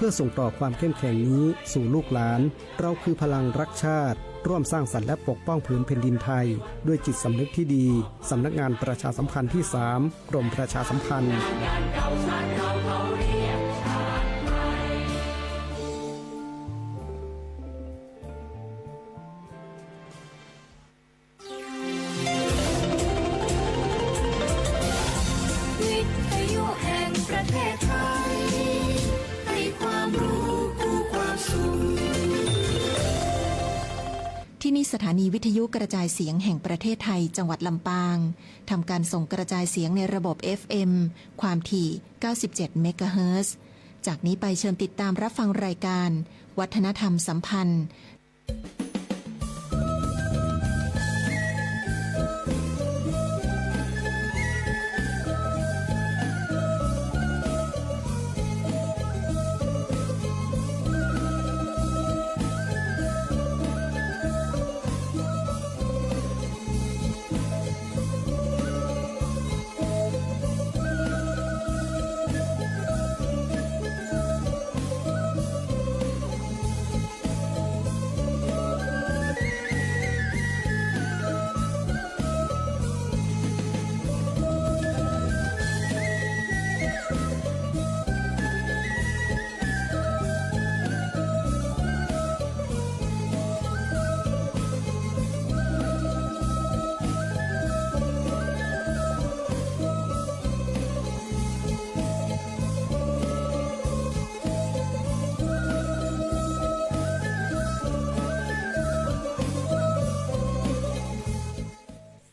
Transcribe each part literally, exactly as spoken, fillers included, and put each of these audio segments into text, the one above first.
เพื่อส่งต่อความเข้มแข็งนี้สู่ลูกหลาน เราคือพลังรักชาติ ร่วมสร้างสรรค์และปกป้องผืนแผ่นดินไทย ด้วยจิตสำนึกที่ดี สำนักงานประชาสัมพันธ์ที่สาม กรมประชาสัมพันธ์ วิทยุแห่งประเทศไทย ให้ความรู้คู่ความสุข ที่นี่สถานีวิทยุกระจายเสียงแห่งประเทศไทย จังหวัดลำปาง ทำการส่งกระจายเสียงในระบบ เอฟเอ็ม ความถี่ เก้าสิบเจ็ด เมกะเฮิรตซ์ จากนี้ไปเชิญติดตามรับฟังรายการ วัฒนธรรมสัมพันธ์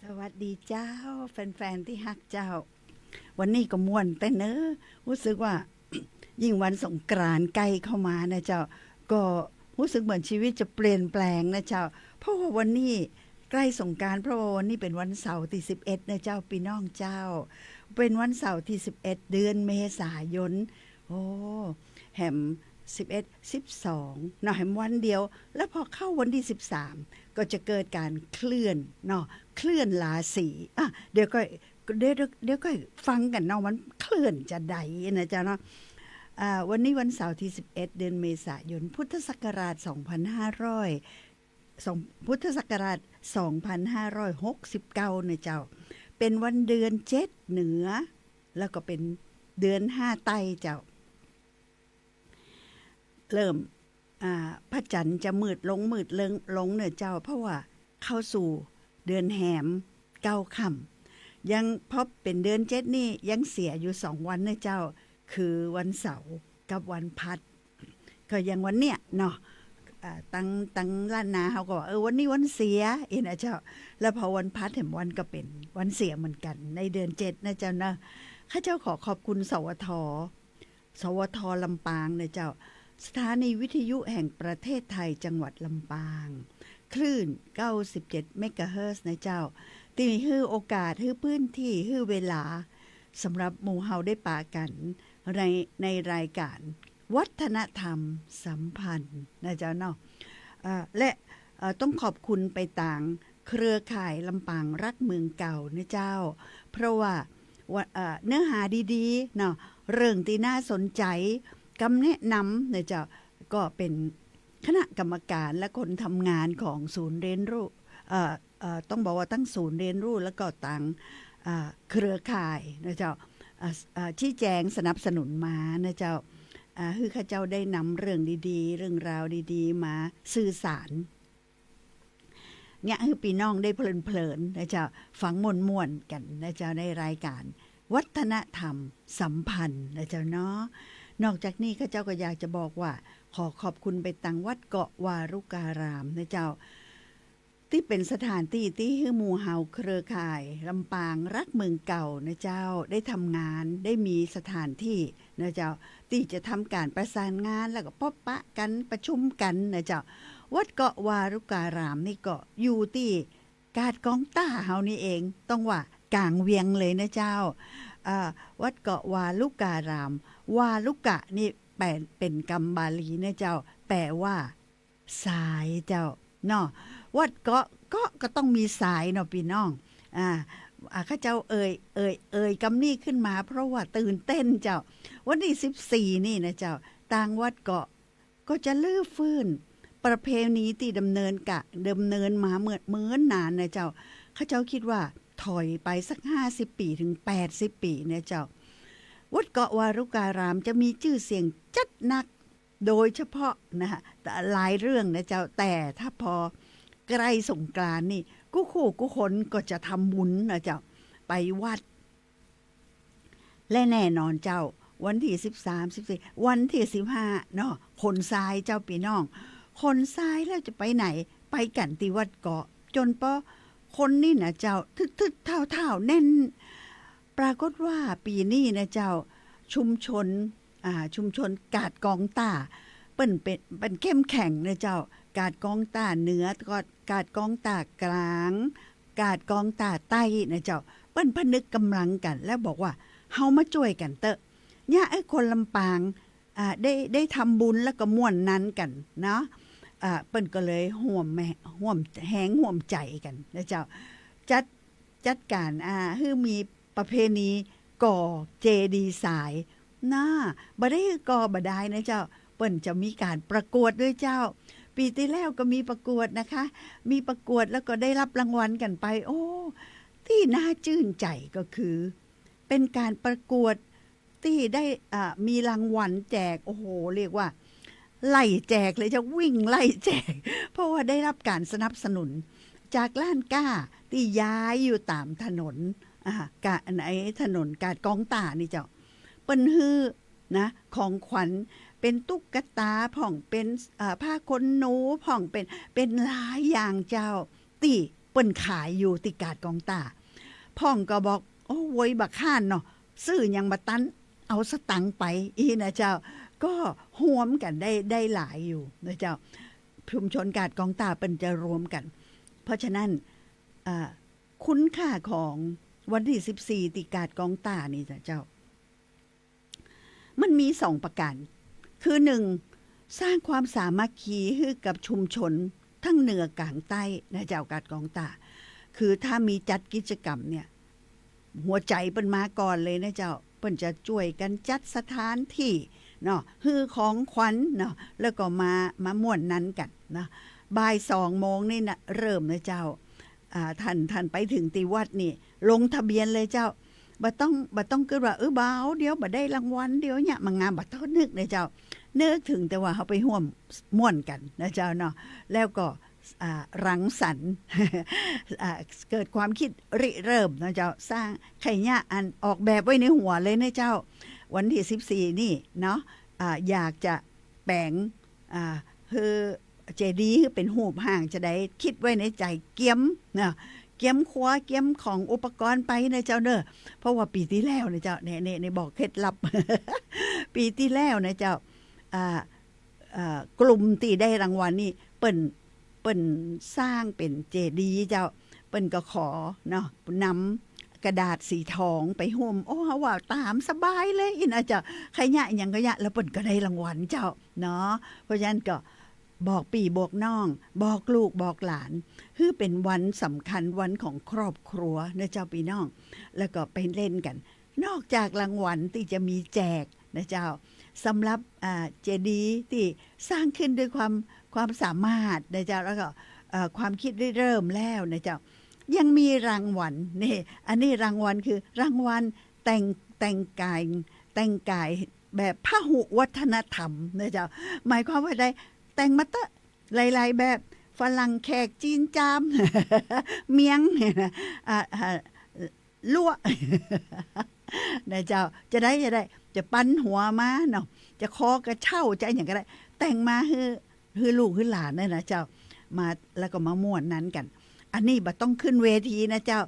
สวัสดีเจ้า แฟนๆ ตี้ฮักเจ้า วันนี้ก็ม่วนแต๊เนอะ ฮู้สึกว่า ยิ่งวันสงกรานต์ใก้เข้ามานะเจ้า ก็ฮู้สึกเหมือนชีวิตจะเปลี่ยนแปลงนะเจ้า เพราะว่าวันนี้ใก้สงกรานต์ เพราะว่าวันนี้เป๋นวันเสาร์ตี้สิบเอ็ดนะเจ้า ปี้น้องเจ้า เป๋นวันเสาร์ตี้สิบเอ็ด เดือนเมษายน โอ้ แหม สิบเอ็ด สิบสอง เนาะ แหมวันเดียว แล้วพอเข้าวันตี้สิบสาม ก็จะเกิดก๋านเคลื่อนเนาะ เคลื่อนราศี อ่ะ เดี๋ยวก็ เดี๋ยว เดี๋ยว เดี๋ยวก็ฟังกั๋นเนาะ มันเคลื่อนจะใดนะเจ้าเนาะ อ่า วันนี้วันเสาร์ตี้สิบเอ็ด เดือนเมษายน พุทธศักราช สองพันห้าร้อย สอง พุทธศักราช สองพันห้าร้อยหกสิบเก้า นะเจ้า เป๋นวันเดือนเจ็ดเหนือ แล้วก็เป๋นเดือนห้าใต้เจ้า เริ่ม อ่า พระจันทร์จะมืดลง มืดลง ลงเน่อเจ้า เพราะว่าเข้าสู่เดือนแหมเก้าค่ำ ยัง พอเป๋นเดือนเจ็ดนี่ยังเสียอยู่สองวันเน่อเจ้า คือวันเสาร์กับวันพัด ก็อย่างวันเนี้ยเนาะ อ่า ตัง ตังล้านนาเฮาก็ว่า เออ วันนี้วันเสีย อี้นะเจ้า แล้วพอวันพัดแหมวันก็เป๋นวันเสียเหมือนกั๋น ในเดือนเจ็ดนะเจ้าเนาะ ข้าเจ้าขอขอบคุณ สวท สวท ลำปางนะเจ้า สถานีวิทยุแห่งประเทศไทย จังหวัดลำปาง คลื่น เก้าสิบเจ็ด เมกะเฮิรตซ์ นะเจ้า ตี้หื้อโอกาส หื้อพื้นที่ หื้อเวลา สำหรับหมู่เฮาได้ปะกั๋น ใน ในรายการวัฒนธรรมสัมพันธ์นะเจ้าเนาะ เอ่อ และ เอ่อ ต้องขอบคุณไปตางเครือข่ายลำปางฮักเมืองเก่านะเจ้า เพราะว่า ว่า เอ่อ เนื้อหาดีๆ เนาะ เรื่องตี้น่าสนใจ๋ กำแนะนำนะเจ้า ก็เป๋นคณะกรรมการและคนทำงานของศูนย์เรียนรู้ เอ่อ เอ่อ ต้องบอกว่าตังศูนย์เรียนรู้ แล้วก็ตัง อ่า เครือข่ายนะเจ้า อ่า อ่า ชี้แจงสนับสนุนมานะเจ้า อ่า หื้อข้าเจ้าได้นำเรื่องดีๆ เรื่องราวดีๆ มาสื่อสาร เนี่ย หื้อปี้น้องได้เพลินๆ นะเจ้า ฟังม่วนๆ กั๋นนะเจ้า ในรายการวัฒนธรรมสัมพันธ์นะเจ้าเนาะ นอกจากนี้ข้าเจ้าก็อยากจะบอกว่า ขอขอบคุณไปตางวัดเกาะวารุการามนะเจ้า ตี้เป๋นสถานตี้ตี้หื้อหมู่เฮาเครือข่ายลำปางฮักเมืองเก่านะเจ้า ได้ทำงาน ได้มีสถานตี้นะเจ้า ตี้จะทำก๋านประสานงาน แล้วก็ปบปะกั๋น ประชุมกั๋นนะเจ้า วัดเกาะวารุการามนี่ก็อยู่ตี้กาดกองต้าเฮานี่เอง ต้องว่ากลางเวียงเลยนะเจ้า อ่า วัดเกาะวารุการาม วารุกะนี่แป๋ เป๋นกำบาลีนะเจ้า แป๋ว่า สายเจ้าเนาะ วัดเกาะ เกาะก็ต้องมีสายเนาะปี้น้อง อ่า อ่า ข้าเจ้าเอ่ย เอ่ย เอ่ยกำนี้ขึ้นมา เพราะว่าตื่นเต้นเจ้า วันตี้สิบสี่นี่นะเจ้า ตางวัดเกาะก็จะรื้อฟื้นประเพณีตี้ดำเนินกะ ดำเนินมาเหมือน เหมือนนานนะเจ้า เขาเจ้าคิดว่าถอยไปสักห้าสิบปี๋ถึงแปดสิบปี๋เนี่ยเจ้า วัดเกาะวารุการามจะมีจื้อเสียงจัดนัก โดยเฉพาะนะฮะ หลายเรื่องนะเจ้า แต่ถ้าปอใก้สงกรานต์นี่ กู้คู่กู้คนก็จะทำบุญนะเจ้า ไปวัด และแน่นอนเจ้า วันตี้สิบสาม สิบสี่ วันตี้สิบห้าเนาะ ขนทรายเจ้าปี้น้อง ขนทรายแล้วจะไปไหน ไปกั๋นตี้วัดเกาะ จ๋นปอคนนี่นะเจ้า ทึดๆ เท่าๆ แน่น ปรากฏว่าปี๋นี้นะเจ้า ชุมชน อ่า ชุมชนกาดกองต้า เปิ้นเป๋น เปิ้นเข้มแข็งนะเจ้า กาดกองต้าเหนือ กาด กาดกองต้ากลาง กาดกองต้าใต้นะเจ้า เปิ้นผนึกก๋ำลังกั๋น แล้วบอกว่า เฮามาจ้วยกั๋นเต๊อะ เยียะไอ้คนลำปาง อ่า ได้ ได้ทำบุญแล้วก็ม่วนนันกั๋นเนาะ อ่า เปิ้นก็เลยฮ่วมแฮ ฮ่วมแฮงฮ่วมใจ๋กั๋นนะเจ้า จัด จัดก๋าน อ่า หื้อมีประเพณีก่อเจดีย์ทราย น่า บ่ได้ก่อบ่ดายนะเจ้า เปิ้นจะมีก๋านประกวดด้วยเจ้า ปี๋ตี้แล้วก็มีประกวดนะคะ มีประกวดแล้วก็ได้รับรางวัลกั๋นไป โอ้ ตี้น่าจื้นใจ๋ก็คือ เป๋นก๋านประกวดตี้ได้ อ่า มีรางวัลแจก โอ้โห เรียกว่า ไล่แจกเลยเจ้า วิ่งไล่แจก เพราะว่าได้รับก๋านสนับสนุน จากร้านก๊าตี้ย้ายอยู่ต๋ามถนน อ่า กะ ในถนนกาดกองต้านี่เจ้า เปิ้นหื้อนะ ของขวัญ เป๋นตุ๊กตาพ่อง เป๋น อ่า ผ้าขนหนูพ่อง เป๋น เป๋นหลายอย่างเจ้า ตี้เปิ้นขายอยู่ตี้กาดกองต้า พ่องก็บอก โอ้ โวยบ่าค้านเนาะ ซื้อหยังบ่ตัน เอาสตังค์ไป อี้นะเจ้า ก็ฮวมกั๋นได้ ได้หลายอยู่นะเจ้า ชุมชนกาดกองต้าเปิ้นจะรวมกั๋น เพราะฉะนั้น อ่า คุณค่าของวันตี้สิบสี่ตี้กาดกองต้านี่นะเจ้า มันมีสองประก๋าน คือหนึ่ง สร้างความสามัคคีหื้อกับชุมชนทั้งเหนือกลางใต้นะเจ้า กาดกองต้า คือถ้ามีจัดกิจกรรมเนี่ย หัวใจ๋เปิ้นมาก่อนเลยนะเจ้า เปิ้นจะจ้วยกั๋นจัดสถานตี้เนาะ หื้อของขวัญเนาะ แล้วก็มา มาม่วนนันกั๋นนะ บ่ายสองโมงนี่นะ เริ่มนะเจ้า อ่า ต้าน ต้านไปเถิงตี้วัดนี่ ลงทะเบียนเลยเจ้า บ่ต้อง บ่ต้องกึ๊ดว่า เออ บ่าเดี๋ยวบ่ได้รางวัล เดี๋ยวเยียะมางาม บ่ต้องนึกนะเจ้า นึกเถิงแต่ว่าเฮาไปฮ่วมม่วนกั๋นนะเจ้าเนาะ แล้วก็ อ่า รังสรรค์ อ่า เกิดความคิดริเริ่มนะเจ้า สร้าง ใค่เยียะอันออกแบบไว้ในหัวเลยนะเจ้า วันตี้สิบสี่นี่เนาะ อ่า อยากจะแป๋ง อ่า หื้อเจดีย์หื้อเป๋นฮูปฮ่างจาใด กึ๊ดไว้ในใจ๋ เกียมนะ เกียมครัว เกียมของอุปกรณ์ไปนะเจ้าเน่อ เพราะว่าปี๋ตี้แล้วนะเจ้า เนี่ย เนี่ย เนี่ยบอกเคล็ดลับ ปี๋ตี้แล้วนะเจ้า อ่า อ่า กลุ่มตี้ได้รางวัลนี่ เปิ้น เปิ้นสร้างเป๋นเจดีย์เจ้า เปิ้นก็ขอเนาะ นำกระดาษสีทองไปฮ่ม โอ้ เฮาว่าต๋ามสบายเลย อี้นะเจ้า ใค่เยียะหยังก็เยียะ แล้วเปิ้นก็ได้รางวัลเจ้าเนาะ เพราะฉะนั้นก็บอกปี้บอกน้อง บอกลูกบอกหลาน หื้อเป๋นวันสำคัญ วันของครอบครัวนะเจ้าปี้น้อง แล้วก็ไปเล่นกั๋น นอกจากรางวัลตี้จะมีแจกนะเจ้า สำหรับ อ่า เจดีย์ตี้สร้างขึ้นด้วยความ ความสามารถนะเจ้า แล้วก็ เอ่อ ความคิดริเริ่มแล้วนะเจ้า ยังมีรางวัล นี่ อันนี้รางวัลคือรางวัลแต่ง แต่งก๋าย แต่งก๋ายแบบพหุวัฒนธรรมนะเจ้า หมายความว่าใด แต่งมาเต๊อะ หลายๆ แบบ ฝรั่ง แขก จีน จาม เมียง เนี่ยนะ อ่า อ่า ลั้ว นะเจ้า จาใด จาใด จะปันหัวมาเนาะ จะคอกระเช้า จะอะหยังก็ได้ แต่งมาหื้อ หื้อลูกหื้อหลานเนี่ยนะเจ้า มา แล้วก็มาม่วนนันกั๋น อันนี้บ่ต้องขึ้นเวทีนะเจ้า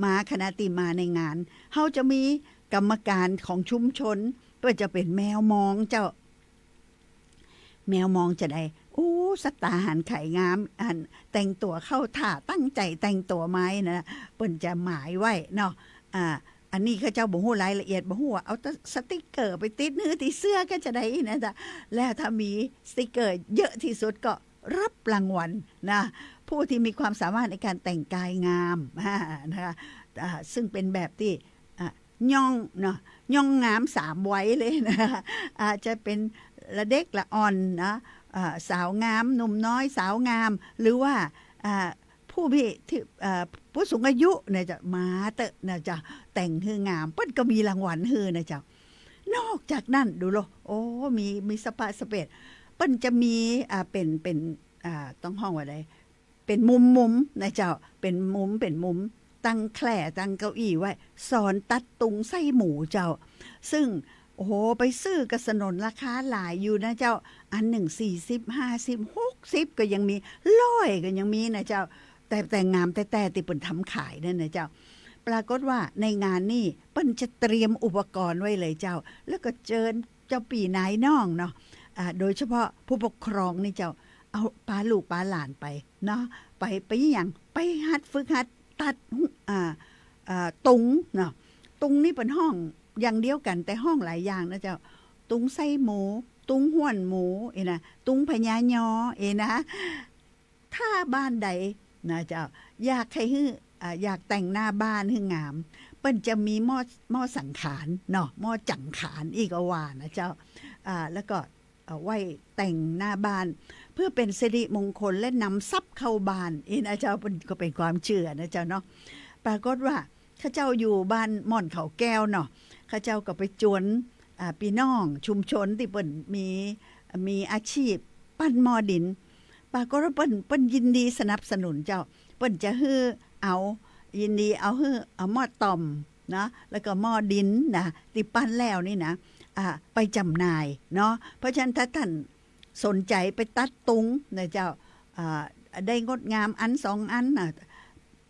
มาขณะตี้มาในงาน เฮาจะมีกรรมการของชุมชน เปิ้นจะเป๋นแมวมองเจ้า แมวมองจาใด โอ้ สะตาหันไข่งาม หันแต่งตั๋วเข้าท่า ตั้งใจ๋แต่งตั๋วมานะ เปิ้นจะหมายไว้เนาะ อ่า อันนี้ข้าเจ้าบ่ฮู้รายละเอียด บ่ฮู้ว่าเอาสติกเกอร์ไปติดหื้อตี้เสื้อก็จาใดนะเจ้า แล้วถ้ามีสติกเกอร์เยอะตี้สุดก็รับรางวัลนะ ผู้ตี้มีความสามารถในก๋านแต่งก๋ายงาม อ่า นะคะ อ่า ซึ่งเป๋นแบบตี้ อ่า ย่องเนาะ ย่องงามสามวัยเลยนะ อาจจะเป๋นละเด็กละอ่อนนะ อ่า สาวงาม หนุ่มน้อย สาวงาม หรือว่า อ่า ผู้มีที่ อ่า ผู้สูงอายุนะเจ้า มาเต๊อะนะเจ้า แต่งหื้องาม เปิ้นก็มีรางวัลหื้อนะเจ้า นอกจากนั้นดูโล โอ้ มี มีสะปะสะเปด เปิ้นจะมี อ่า เป๋น เป๋น อ่า ต้องฮ้องว่าใด เป๋นมุมๆ นะเจ้า เป๋นมุม เป๋นมุม ตั้งแคร่ ตั้งเก้าอี้ไว้ สอนตัดตุงไส้หมูเจ้า ซึ่ง โอ้โห ไปซื้อก็สนนราคาหลายอยู่นะเจ้า อันนึ่งสี่สิบ ห้าสิบ หกสิบ ก็ยังมี ร้อย ก็ยังมีนะเจ้า แต่ แต่งามแต๊ๆ ตี้เปิ้นทำขายนั่นนะเจ้า ปรากฏว่าในงานนี่เปิ้นจะเตรียมอุปกรณ์ไว้เลยเจ้า แล้วก็เจิญเจ้าปี้นายน้องเนาะ อ่า โดยเฉพาะผู้ปกครองนี่เจ้า เอาปาลูกปาหลานไปเนาะ ไป ไปอะหยัง ไปหัดฝึกหัดตัด อ่า อ่า ตุงเนาะ ตุงนี่เปิ้นฮ้องอย่างเดียวกั๋น แต่ฮ้องหลายอย่างนะเจ้า ตุงไส้หมู ตุงห้วนหมู เอนะ ตุงพญายอ เอนะ ถ้าบ้านใดนะเจ้า อยากหื้อ อ่า อยากแต่งหน้าบ้านหื้องาม เปิ้นจะมีหม้อ หม้อสังขารเนาะ หม้อจังขารอี้ก็ว่านะเจ้า อ่า แล้วก็ เอาไว้แต่งหน้าบ้าน เพื่อเป๋นสิริมงคลและนำทรัพย์เข้าบ้าน อี้นะเจ้า เปิ้นก็เป๋นความเจื้อนะเจ้าเนาะ ปรากฏว่าข้าเจ้าอยู่บ้านม่อนเขาแก้วเนาะ ข้าเจ้าก็ไปจวน อ่า ปี้น้องชุมชนตี้เปิ้นมี มีอาชีพปั้นหม้อดิน ปรากฏว่าเปิ้น เปิ้นยินดีสนับสนุนเจ้า เปิ้นจะหื้อเอา ยินดีเอาหื้อ เอาหม้อต่อมนะ แล้วก็หม้อดินนะ ตี้ปั้นแล้วนี่นะ อ่า ไปจ๋ำหน่ายเนาะ เพราะฉะนั้นถ้าต้านสนใจ๋ไปตัดตุงนะเจ้า อ่า ได้งดงามอันสองอันนะ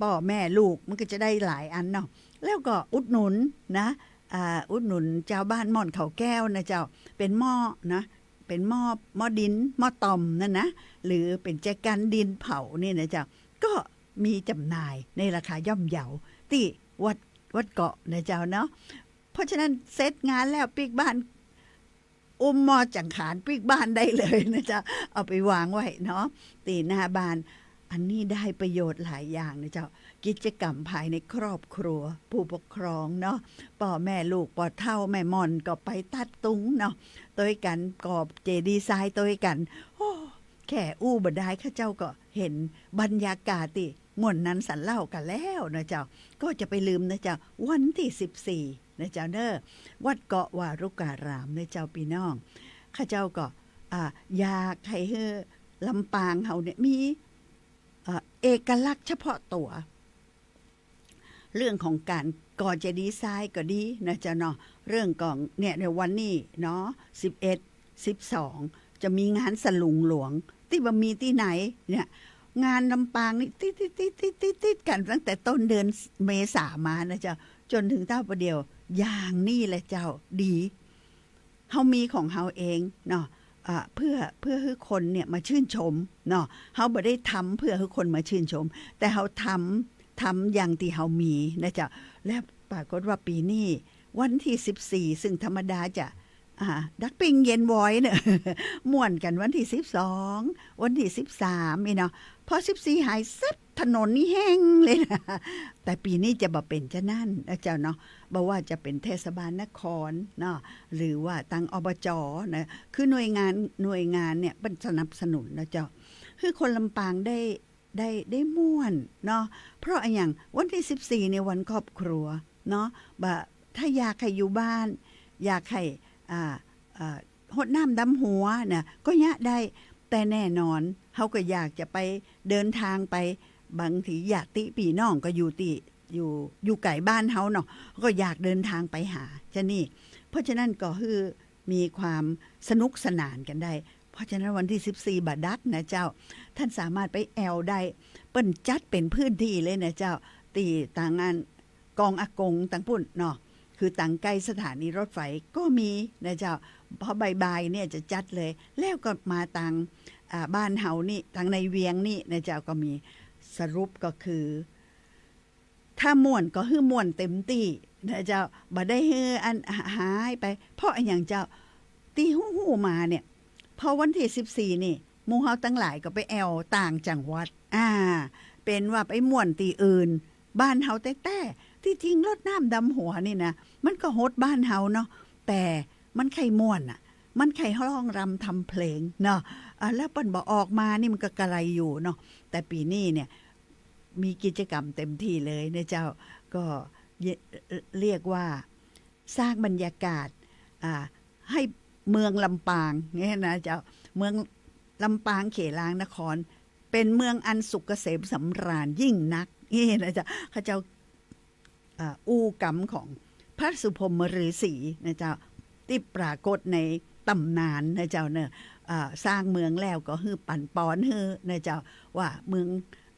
ป้อแม่ลูกมันก็จะได้หลายอันเนาะ แล้วก็อุดหนุนนะ อ่า อุดหนุนจาวบ้านม่อนเขาแก้วนะเจ้า เป๋นหม้อนะ เป๋นหม้อ หม้อดิน หม้อต่อมนั่นนะ หรือเป๋นแจกันดินเผานี่นะเจ้า ก็มีจ๋ำหน่ายในราคาย่อมเยา ตี้วัด วัดเกาะนะเจ้าเนาะ เพราะฉะนั้นเสร็จงานแล้วปิ๊กบ้าน อุ้มหม้อจังขารปิ๊กบ้านได้เลยนะเจ้า เอาไปวางไว้เนาะ ตี้หน้าบ้าน อันนี้ได้ประโยชน์หลายอย่างนะเจ้า กิจกรรมภายในครอบครัว ผู้ปกครองเนาะ ป้อแม่ลูก ป้อเฒ่าแม่ม่อนก็ไปตัดตุงเนาะ ตวยกั๋น ก่อเจดีย์ทรายตวยกั๋น โอ้ แค่อู้บ่ดายข้าเจ้าก็เห็นบรรยากาศตี้ม่วนนันสรรเล่ากั๋นแล้วนะเจ้า ก็จะไปลืมนะเจ้า วันตี้สิบสี่นะเจ้าเน้อ วัดเกาะวารุการามนะเจ้าปี้น้อง ข้าเจ้าก็ อ่า อยากหื้อหื้อลำปางเฮาเนี่ยมี เอ่อ เอกลักษณ์เฉพาะตั๋ว เรื่องของก๋านก่อเจดีย์ทรายก็ดีนะเจ้าเนาะ เรื่องของเนี่ย ในวันนี้เนาะ สิบเอ็ด สิบสอง จะมีงานสลุงหลวง ตี้บ่มีตี้ไหนเนี่ย งานลำปางนี่ติด ติด ติด ติด ติด ติดกั๋นตั้งแต่ต้นเดือนเมษามานะเจ้า จ๋นเถิงเต้าประเดี๋ยว อย่างนี้แหละเจ้า ดี เฮามีของเฮาเองเนาะ อ่า เพื่อ เพื่อหื้อคนเนี่ยมาชื่นชมเนาะ เฮาบ่ได้ทำเพื่อหื้อคนมาชื่นชม แต่เฮาทำ ทำอย่างตี้เฮามีนะเจ้า และปรากฏว่าปี๋นี้วันตี้สิบสี่ ซึ่งธรรมดาจะ อ่า ดักปิ้งเย็นวอยเนี่ย ม่วนกั๋นวันตี้สิบสอง วันตี้สิบสาม นี่เนาะ พอสิบสี่หายเสร็จ ถนนนี่แห้งเลยนะ แต่ปี๋นี้จะบ่เป๋นจานั้นนะเจ้าเนาะ บ่ว่าจะเป๋นเทศบาลนครเนาะ หรือว่าตาง อบจ. นะ คือหน่วยงาน หน่วยงานเนี่ยเปิ้นสนับสนุนนะเจ้า คือคนลำปางได้ ได้ ได้ม่วนเนาะ เพราะอะหยัง วันตี้สิบสี่เนี่ยวันครอบครัวเนาะ บ่า ถ้าอยากหื้ออยู่บ้าน อยากหื้อ อ่า อ่า ฮดน้ำดำหัวนะ ก็เยียะได้ แต่แน่นอน เฮาก็อยากจะไปเดินตางไป บางทีญาติปี้น้องก็อยู่ตี้ อยู่ อยู่ไก๋บ้านเฮาเนาะ ก็อยากเดินตางไปหา จานี่ เพราะฉะนั้นก็คือมีความสนุกสนานกั๋นได้ เพราะฉะนั้นวันตี้สิบสี่บ่าดักนะเจ้า ต้านสามารถไปแอ่วได้ เปิ้นจัดเป๋นพื้นตี้เลยนะเจ้า ตี้ตางอัน กองอากงตางปุ้นเนาะ คือตางใก้สถานีรถไฟก็มีนะเจ้า พอบ่ายๆ เนี่ยจะจัดเลย แล้วก็มาตาง อ่า บ้านเฮานี่ ตางในเวียงนี่นะเจ้า ก็มี สรุปก็คือ ถ้าม่วนก็หื้อม่วนเต็มตี้นะเจ้า บ่ได้หื้ออันหายไป เพราะอะหยังเจ้า ตี้ฮู้ๆ มาเนี่ย พอวันตี้สิบสี่ นี่ หมู่เฮาตังหลายก็ไปแอ่วต่างจังหวัด อ่า เป๋นว่าไปม่วนตี้อื่น บ้านเฮาแต๊ ตี้จริงรดน้ำดำหัวนี่นะ มันก็ฮดบ้านเฮาเนาะ แต่มันใค่ม่วนน่ะ มันใค่ฮ้องรำทำเพลงเนาะ อ่า แล้วเปิ้นบ่ออกมานี่มันก็กะไรอยู่เนาะ แต่ปี๋นี้เนี่ย มีกิจกรรมเต็มตี้เลยนะเจ้า ก็เย- เรียกว่าสร้างบรรยากาศ อ่า หื้อเมืองลำปางเนี่ยนะเจ้า เมืองลำปางเขลางนคร เป๋นเมืองอันสุขเกษมสำราญยิ่งนัก นี่นะเจ้า เขาเจ้า อ่า อู้กำของพระสุพรหมฤๅษีนะเจ้า ตี้ปรากฏในต๋ำนานนะเจ้าเนาะ อ่า สร้างเมืองแล้วก็หื้อปั๋นปอนหื้อนะเจ้า ว่าเมือง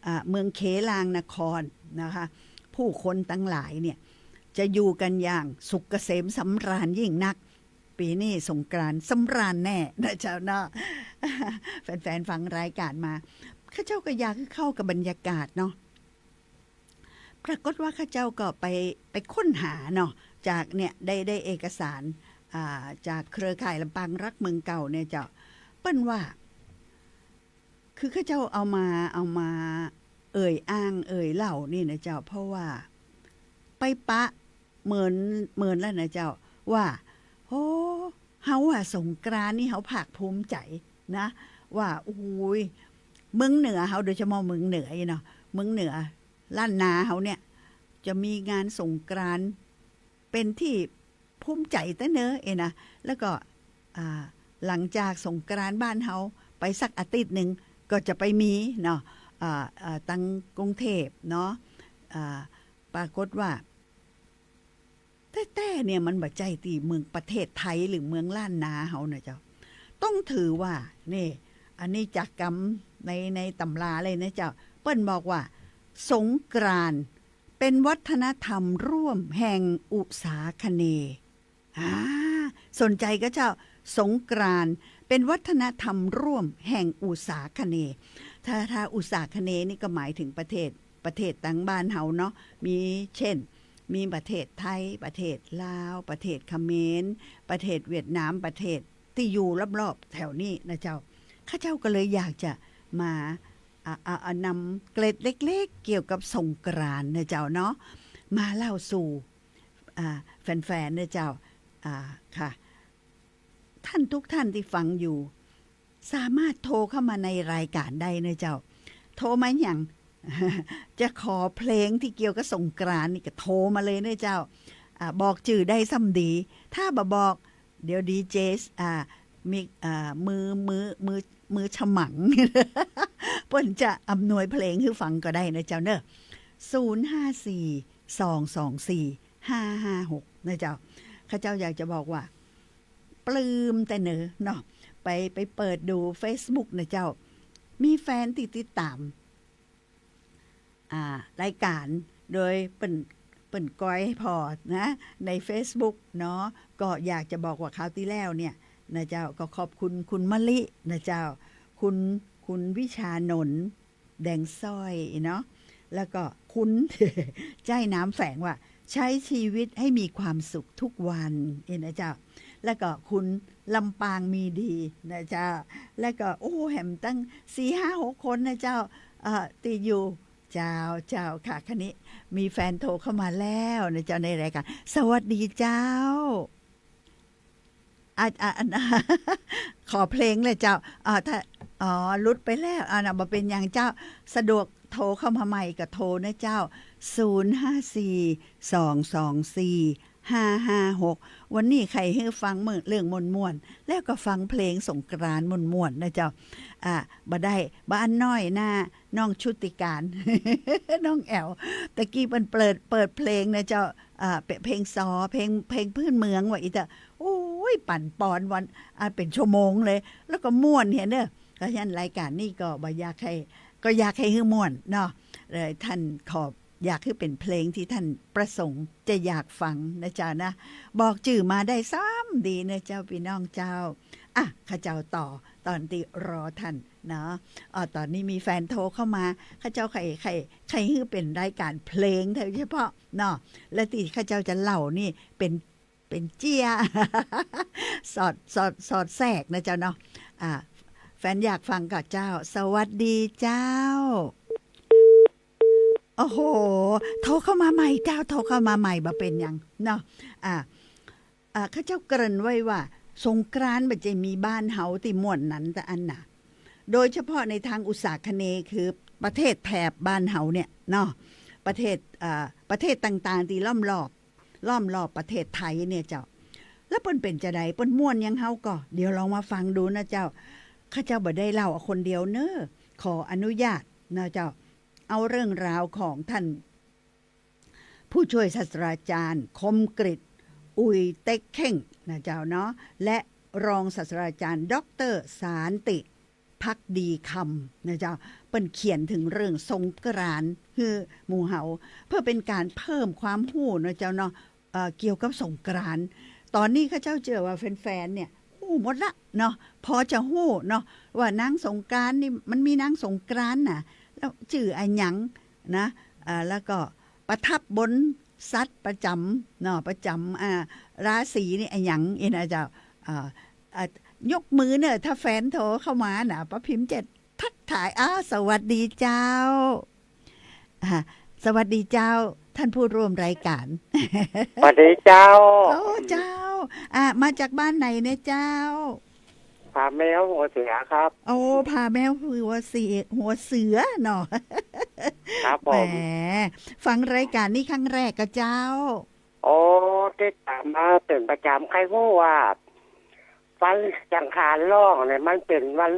อ่า เมืองเขลางนครนะคะ ผู้คนตังหลายเนี่ย จะอยู่กั๋นอย่างสุขเกษมสำราญยิ่งนัก ปี๋นี้สงกรานต์สำราญแน่นะเจ้าเนาะ แฟนๆ ฟังรายการมา ข้าเจ้าก็อยากหื้อเข้ากับบรรยากาศเนาะ ปรากฏว่าข้าเจ้าก็ไป ไปค้นหาเนาะ จากเนี่ย ได้ ได้เอกสาร อ่า จากเครือข่ายลำปางรักเมืองเก่าเนี่ยเจ้า เปิ้นว่า คือข้าเจ้าเอามา เอามาเอ่ยอ้างเอ่ยเล่านี่นะเจ้า เพราะว่าไปปะเหมิน เหมินแล้วนะเจ้า ว่า โอ้ เฮาอะสงกรานต์นี่เฮาภาคภูมิใจ๋นะ ว่า โอ้ย เมืองเหนือเฮา โดยเฉพาะเมืองเหนืออี้เนาะ เมืองเหนือ ล้านนาเฮาเนี่ย จะมีงานสงกรานต์เป๋นตี้ภูมิใจ๋แต๊เนอเอนะ แล้วก็ อ่า หลังจากสงกรานต์บ้านเฮาไปสักอาทิตย์นึ่ง ก็จะไปมีเนาะ อ่า อ่า ตังกรุงเทพฯเนาะ อ่า ปรากฏว่า แต๊ๆ เนี่ยมันบ่ใจ้ตี้เมืองประเทศไทยหรือเมืองล้านนาเฮานะเจ้า ต้องถือว่า นี่ อันนี้จากกำใน ในต๋ำราเลยนะเจ้า เปิ้นบอกว่า สงกรานต์เป๋นวัฒนธรรมร่วมแห่งอุสาคเนย์ อ่า สนใจ๋ก่อเจ้า สงกรานต์เป๋นวัฒนธรรมร่วมแห่งอุสาคเนย์ ถ้า ถ้าอุสาคเนย์นี่ก็หมายถึงประเทศ ประเทศตังบ้านเฮาเนาะ มีเช่น มีประเทศไทย ประเทศลาว ประเทศเขมร ประเทศเวียดนาม ประเทศตี้อยู่รอบๆ แถวนี้นะเจ้า ข้าเจ้าก็เลยอยากจะมา อ่า อ่า อ่า นำเกร็ดเล็กๆ เกี่ยวกับสงกรานต์นะเจ้าเนาะ มาเล่าสู่ อ่า แฟนๆ นะเจ้า อ่า ค่ะ ท่านทุกท่านตี้ฟังอยู่ สามารถโทรเข้ามาในรายการได้นะเจ้า โทรมาหยัง จะขอเพลงตี้เกี่ยวกับสงกรานต์นี่ก็โทรมาเลยนะเจ้า อ่า บอกจื้อได้ซ้ำดี ถ้าบ่บอก เดี๋ยวดีเจ อ่า มี อ่า มือ มือ มือ มือฉมัง เปิ้นจะอำนวยเพลงหื้อฟังก็ได้นะเจ้าเนอะ ศูนย์ห้าสี่ สองสองสี่ ห้าห้าหก นะเจ้า ข้าเจ้าอยากจะบอกว่า ปลื้มแต๊เนอเนาะ ไป ไปเปิดดูเฟซบุ๊กนะเจ้า มีแฟนตี้ติดต๋าม อ่า รายการ โดยเปิ้น เปิ้นกอยผ่อนะ ในเฟซบุ๊กเนาะ ก็อยากจะบอกว่าคราวตี้แล้วเนี่ยนะเจ้า ก็ขอบคุณคุณมะลินะเจ้า คุณ คุณวิชานนท์ แดงสร้อยเนาะ แล้วก็คุณ ใจ๊นามแฝงว่า ใช้ชีวิตให้มีความสุขทุกวัน เห็นนะเจ้า แล้วก็คุณลำปางมีดีนะเจ้า แล้วก็ โอ้ แหมตั้งสี่ห้าหกคนนะเจ้า เอ่อ ตี้อยู่ เจ้า เจ้าค่ะ คราวนี้มีแฟนโทรเข้ามาแล้วนะเจ้า ในรายการ สวัสดีเจ้า อ่ะ อ่ะ อัน ขอเพลงเลยเจ้า อ่า ถ้า อ๋อ หลุดไปแล้ว อ่า น่ะ บ่เป๋นหยังเจ้า สะดวกโทรเข้ามาใหม่ก็โทรนะเจ้า ศูนย์ห้าสี่ สองสองสี่ ห้าห้าหก วันนี้ใค่หื้อฟังเรื่องม่วนๆ แล้วก็ฟังเพลงสงกรานต์ม่วนๆ นะเจ้า อ่า บ่ได้ บ่อั้นน้อยหน้า น้องชุติการ น้องแอ๋ว ตะกี้เปิ้นเปิด เปิดเพลงนะเจ้า อ่า เป- เพลงซอ เพลง เพลงพื้นเมืองว่าอี้เต๊อะ โอ้ย ปั่นปอนวัน อ่า เป๋นชั่วโมงเลย แล้วก็ม่วนเหียเนอะ เพราะฉะนั้นรายการนี้ก็บ่อยากหื้อ ก็อยากหื้อม่วนเนาะ เลยท่านขอ อยากหื้อเป๋นเพลงตี้ท่านประสงค์จะอยากฟังนะเจ้านะ บอกจื้อมาได้ซ้ำดีนะเจ้า ปี้น้องเจ้า อ่ะ ข้าเจ้าต่อ ต๋อนตี้รอท่านเนาะ อ่า ต๋อนนี้มีแฟนโทรเข้ามา ข้าเจ้าใค่ ใค่ ใค่หื้อเป๋นรายการเพลงโดยเฉพาะเนาะ และตี้ข้าเจ้าจะเล่านี่เป๋น เป๋นเจี้ย สอด สอด สอดแทรกนะเจ้าเนาะ อ่า แฟนอยากฟังก่อเจ้า สวัสดีเจ้า โอ้โห โทรเข้ามาใหม่เจ้า โทรเข้ามาใหม่ บ่เป๋นหยังเนาะ อ่า อ่า ข้าเจ้าเกริ่นไว้ว่า สงกรานต์บ่ใจ้มีบ้านเฮาตี้ม่วนนั้นตะอั้นนะ โดยเฉพาะในตางอุษาคเนย์ คือประเทศแถบบ้านเฮาเนี่ยเนาะ ประเทศ อ่า ประเทศต่างๆ ตี้ล้อมรอบ ล้อมรอบประเทศไทยเนี่ยเจ้า แล้วเปิ้นเป๋นจาใด เปิ้นม่วนอย่างเฮาก่อ เดี๋ยวลองมาฟังดูนะเจ้า ข้าเจ้าบ่ได้เล่าเอาคนเดียวเน้อ ขออนุญาตนะเจ้า เอาเรื่องราวของท่านผู้ช่วยศาสตราจารย์คมกฤษ อุยเต็กเข่งนะเจ้าเนาะ และรองศาสตราจารย์ด็อกเตอร์สานติ ภักดีคำนะเจ้า เปิ้นเขียนเถิงเรื่องสงกรานต์หื้อหมู่เฮา เพื่อเป๋นก๋านเพิ่มความฮู้นะเจ้าเนาะ เอ่อ เกี่ยวกับสงกรานต์ ต๋อนนี้ข้าเจ้าเจื้อว่าแฟนๆ เนี่ย ฮู้หมดละเนาะ พอจะฮู้เนาะ ว่านางสงกรานต์นี่ มันมีนางสงกรานต์น่ะ แล้วจื้ออะหยังนะ อ่า แล้วก็ประทับบนสัตว์ประจ๋ำเนาะ ประจ๋ำ อ่า ราศีนี่อะหยังอี้นะเจ้า อ่า อ่า ยกมือเน้อ ถ้าแฟนโทรเข้ามาน่ะ ป้าพิมจะทักทาย อ้าว สวัสดีเจ้า อ่า สวัสดีเจ้า ท่านผู้ร่วมรายการ สวัสดีเจ้า โอ้ เจ้า อ่า มาจากบ้านไหนเนี่ยเจ้า ผาแมวหัวเสือครับ โอ้ ผาแมวหัวเสือ หัวเสือเนาะ ครับผม แหม ฟังรายการนี่ครั้งแรกก่อเจ้า โอ้ ติดต๋ามมาเป๋นประจ๋ำ ใค่ฮู้ว่า วันจังคารล่องเนี่ย มันเป๋นวัน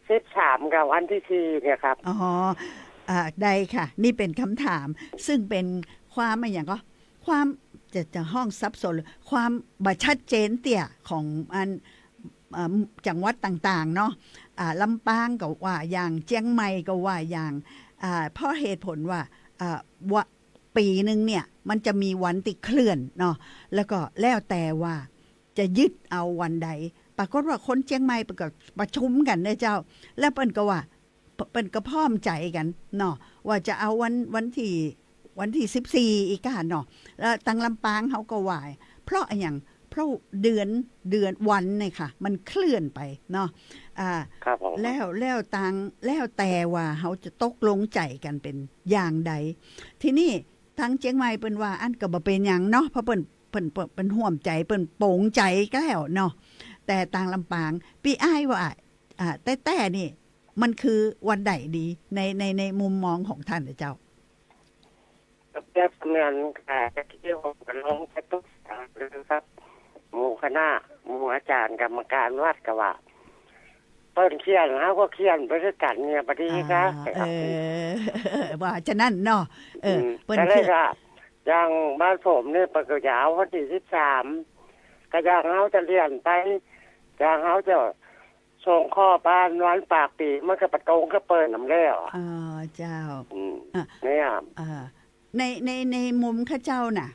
สิบสามกับวันตี้สี่เนี่ยครับ อ๋อ อ่า ได้ค่ะ นี่เป๋นกำถาม ซึ่งเป๋นความอะหยังก่อ ความ จะ จะฮ้องสับสน หรือความบ่ชัดเจนเตื้อของอัน อ่า จังหวัดต่างๆ เนาะ อ่า ลำปางก็ว่าอย่าง เจียงใหม่ก็ว่าอย่าง อ่า เพราะเหตุผลว่า อ่า วะ ปี๋นึ่งเนี่ย มันจะมีวันตี้เคลื่อนเนาะ แล้วก็แล้วแต่ว่าจะยึดเอาวันใด ปรากฏว่าคนเจียงใหม่เปิ้นก็ประชุมกั๋นเน้อเจ้า แล้วเปิ้นก็ว่า เปิ้นก็พร้อมใจ๋กั๋นเนาะ ว่าจะเอาวัน วันตี้ วันตี้สิบสี่อี้ก้าเนาะ แล้วตางลำปางเขาก็ว่า เพราะอะหยัง เพราะเดือน เดือนวันเนี่ยค่ะ มันเคลื่อนไปเนาะ อ่า ครับผม แล้ว แล้วตาง แล้วแต่ว่าเขาจะตกลงใจ๋กั๋นเป๋นอย่างใด ทีนี้ตางเจียงใหม่เปิ้นว่าอั้นก็บ่เป๋นหยังเนาะ เพราะเปิ้น เปิ้น เปิ้น เปิ้นฮ่วมใจ๋ เปิ้นโป๋งใจ๋ก็แล้วเนาะ แต่ตางลำปาง ปี้อ้ายว่า อ่า แต๊ๆ นี่ มันคือวันใดดี ใน ใน ในมุมมองของท่านนะเจ้า ก็เปรียบเสมือน อ่า ที่ผมก็ลองไปปรึกษาดูครับ หมู่คณะ หมู่อาจ๋ารย์กรรมการวัดก็ว่า เปิ้นเขียน เฮาก็เขียนไปด้วยกั๋นเนี่ย บ่ดีกะ อ่า เออ ว่าฉะนั้นเนาะ เออ อืม เปิ้น ก็เลย เขียน ว่า อย่างบ้านผมเนี่ย เปิ้นก็จะเอาวันตี้สิบสาม ก็อย่างเฮาจะเลื่อนไป อย่างเฮาจะ ส่งขอบ้านวันปากปี๋ มันก็บ่ตรงกับเปิ้นนำแล้วอะ อ๋อ เจ้า อืม อ่ะ เนี่ย อ่า ใน ใน ในมุมข้าเจ้าน่ะ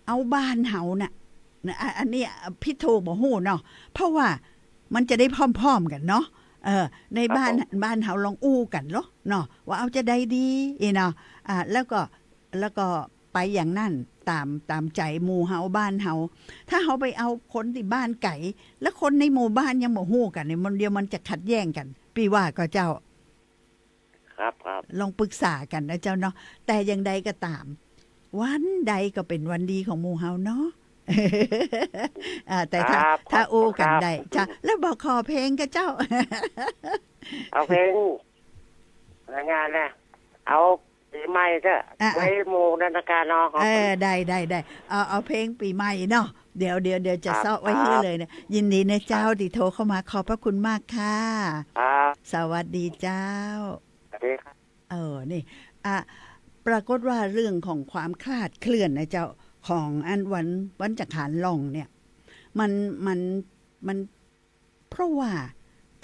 เอาบ้านเฮาน่ะ นะ อ่ะ อันนี้ผิดถูกบ่ฮู้เนาะ เพราะว่ามันจะได้พร้อมๆ กั๋นเนาะ เออ ใน ครับ บ้าน ผม บ้านเฮาลองอู้กั๋นเนาะ เนาะ ว่าเอาจาใดดี อี้เนาะ อ่า แล้วก็ แล้วก็ไปอย่างนั้น ต๋าม ต๋ามใจ๋หมู่เฮาบ้านเฮา ถ้าเฮาไปเอาคนตี้บ้านไก๋ แล้วคนในหมู่บ้านยังบ่ฮู้กั๋นเนี่ย มัน เดี๋ยวมันจะขัดแย้งกั๋น ปี้ว่าก่อเจ้า ครับ ครับ ลองปรึกษากั๋นนะเจ้าเนาะ แต่อย่างใดก็ต๋าม วันใดก็เป๋นวันดีของหมู่เฮาเนาะ อ่า แต่ถ้า ครับ ถ้าอู้กั๋นได้ ขอบคุณครับ เจ้า แล้วบ่ขอเพลงก่อเจ้า เอาเพลง รายงานนะ เอาปี๋ใหม่เถอะ อ่ะ ไว้หมู่นันทกาเนาะ เออ ได้ ได้ ได้ เอา เอาเพลงปี๋ใหม่เนาะ เดี๋ยว เดี๋ยว เดี๋ยวจะ ครับ เซาะไว้หื้อเลยเนี่ย ครับ ยินดีนะเจ้า ครับ ตี้โทรเข้ามา ขอบพระคุณมากค่ะ ครับ สวัสดีเจ้า สวัสดีครับ เออ นี่ อ่ะ ปรากฏว่าเรื่องของความคลาดเคลื่อนนะเจ้า ของอันวัน วันจังคารล่องเนี่ย มัน มัน มัน เพราะว่า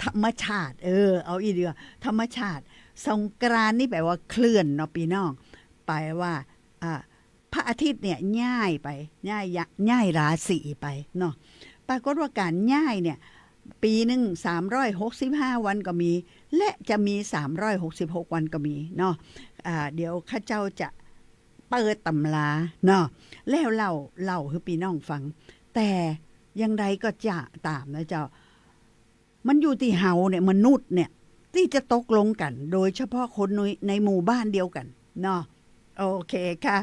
ธรรมชาติ เออ เอาอี้ดีกว่า ธรรมชาติ สงกรานต์นี่แป๋ว่าเคลื่อนเนาะปี้น้อง แป๋ว่า อ่า พระอาทิตย์เนี่ยย้ายไป ย้ายยะ ย้ายราศีไปเนาะ ปรากฏว่าก๋านย้ายเนี่ย ปี๋นึ่งสามร้อยหกสิบห้าวันก็มี และจะมีสามร้อยหกสิบหกวันก็มีเนาะ อ่า เดี๋ยวข้าเจ้าจะเปิดต๋ำราเนาะ แล้วเล่า เล่าหื้อปี้น้องฟัง แต่อย่างใดก็จะต๋ามนะเจ้า มันอยู่ตี้เฮาเนี่ย มนุษย์เนี่ย ตี้จะตกลงกั๋น โดยเฉพาะคนใน ในหมู่บ้านเดียวกั๋นเนาะ โอเคค่ะ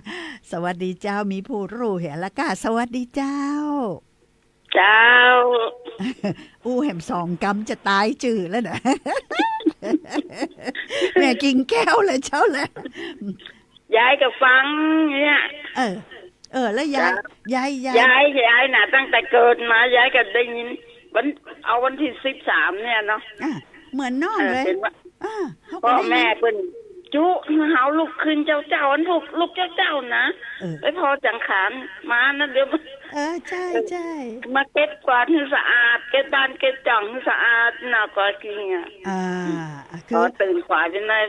สวัสดีเจ้า มีผู้อู้แหมละก้า สวัสดีเจ้า เจ้า อู้แหมสองกำจะต๋ายจื้อแล้วนะ แหมกิ่งแก้วเลยเจ้าแหละ ยายก็ฟังเนี่ย เออ เออ แล้วยาย เจ้า ยาย ยาย ยาย ยายน่ะ ตั้งแต่เกิดมา ยายก็ได้ยิน วัน เอาวันตี้สิบสามเนี่ยเนาะ อ่ะ เหมือนน้อง เออ เลย เป๋นว่า อ่า เฮาก็ พ่อ ได้ยิน แม่เปิ้นจุเฮาลุกขึ้นเจ้าๆ อันลุก ลุกเจ้าๆ นะ เออ ไปผ่อจังขานมานะ เดี๋ยว เออ ใช่ เออ ใช่ มาเก็บกวาดหื้อสะอาด เก็บบ้านเก็บจ้องหื้อสะอาดนะ ก็จริงอ่ะ อ่า อืม คือ พอตื่นขวายไปนะ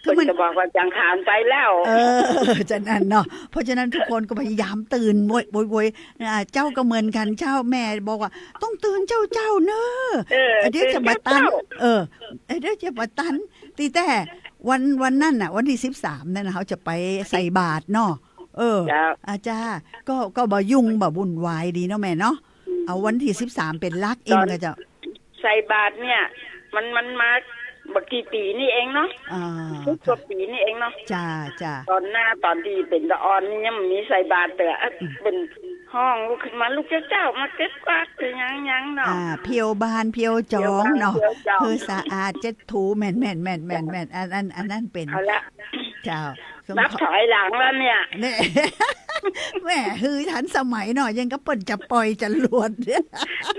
คือมัน เปิ้นก็บอกว่าจังขานไปแล้ว เออ จะนั้นเนาะ เพราะฉะนั้นทุกคนก็พยายามตื่นโวย โวย โวย อ่า เจ้าก็เหมือนกั๋นเจ้า แม่บอกว่า "ต้องตื่นเจ้าๆ เน้อ เออ เดี๋ยวจะบ่ตัน" ตื่นเจ้าๆ เออ เดี๋ยวจะบ่ตัน ตี้แต๊วัน วันนั้นน่ะ วันตี้สิบสามนั่นน่ะ เฮาจะไปใส่บาตรเนาะ เออ เจ้า อาจ้า ก็ ก็บ่ยุ่งบ่วุ่นวายดีเนาะแม่เนาะ อืม เอาวันตี้สิบสามเป๋นหลัก ต๋อน อิมก็เจ้า ใส่บาตรเนี่ย มัน มันมาบ่กี่ปี๋นี่เองเนาะ อ่า สิบกว่าปี๋นี่เองเนาะ จ้า จ้า ต๋อนหน้า ต๋อนตี้เป๋นตะออนนี่ยังบ่มีใส่บาตรเตื้อ อืม เปิ้นฮ้องลุกขึ้นมา "ลุกเจ้าๆ มาเก็บกวาด" คือยัง ยังเนาะ อ่า เผี้ยวบ้านเผี้ยวจ้องเนาะ เผี้ยวบ้านเผี้ยวจ้อง คือสะอาดเจ็ดถู แม่นๆๆๆๆ อัน อัน อันนั้นเป๋น เอาละ เจ้า นับถอยหลังแล้วเนี่ย เนี่ย แหม คือทันสมัยเนาะ ยังก็เปิ้นจะป่อยจะหลวด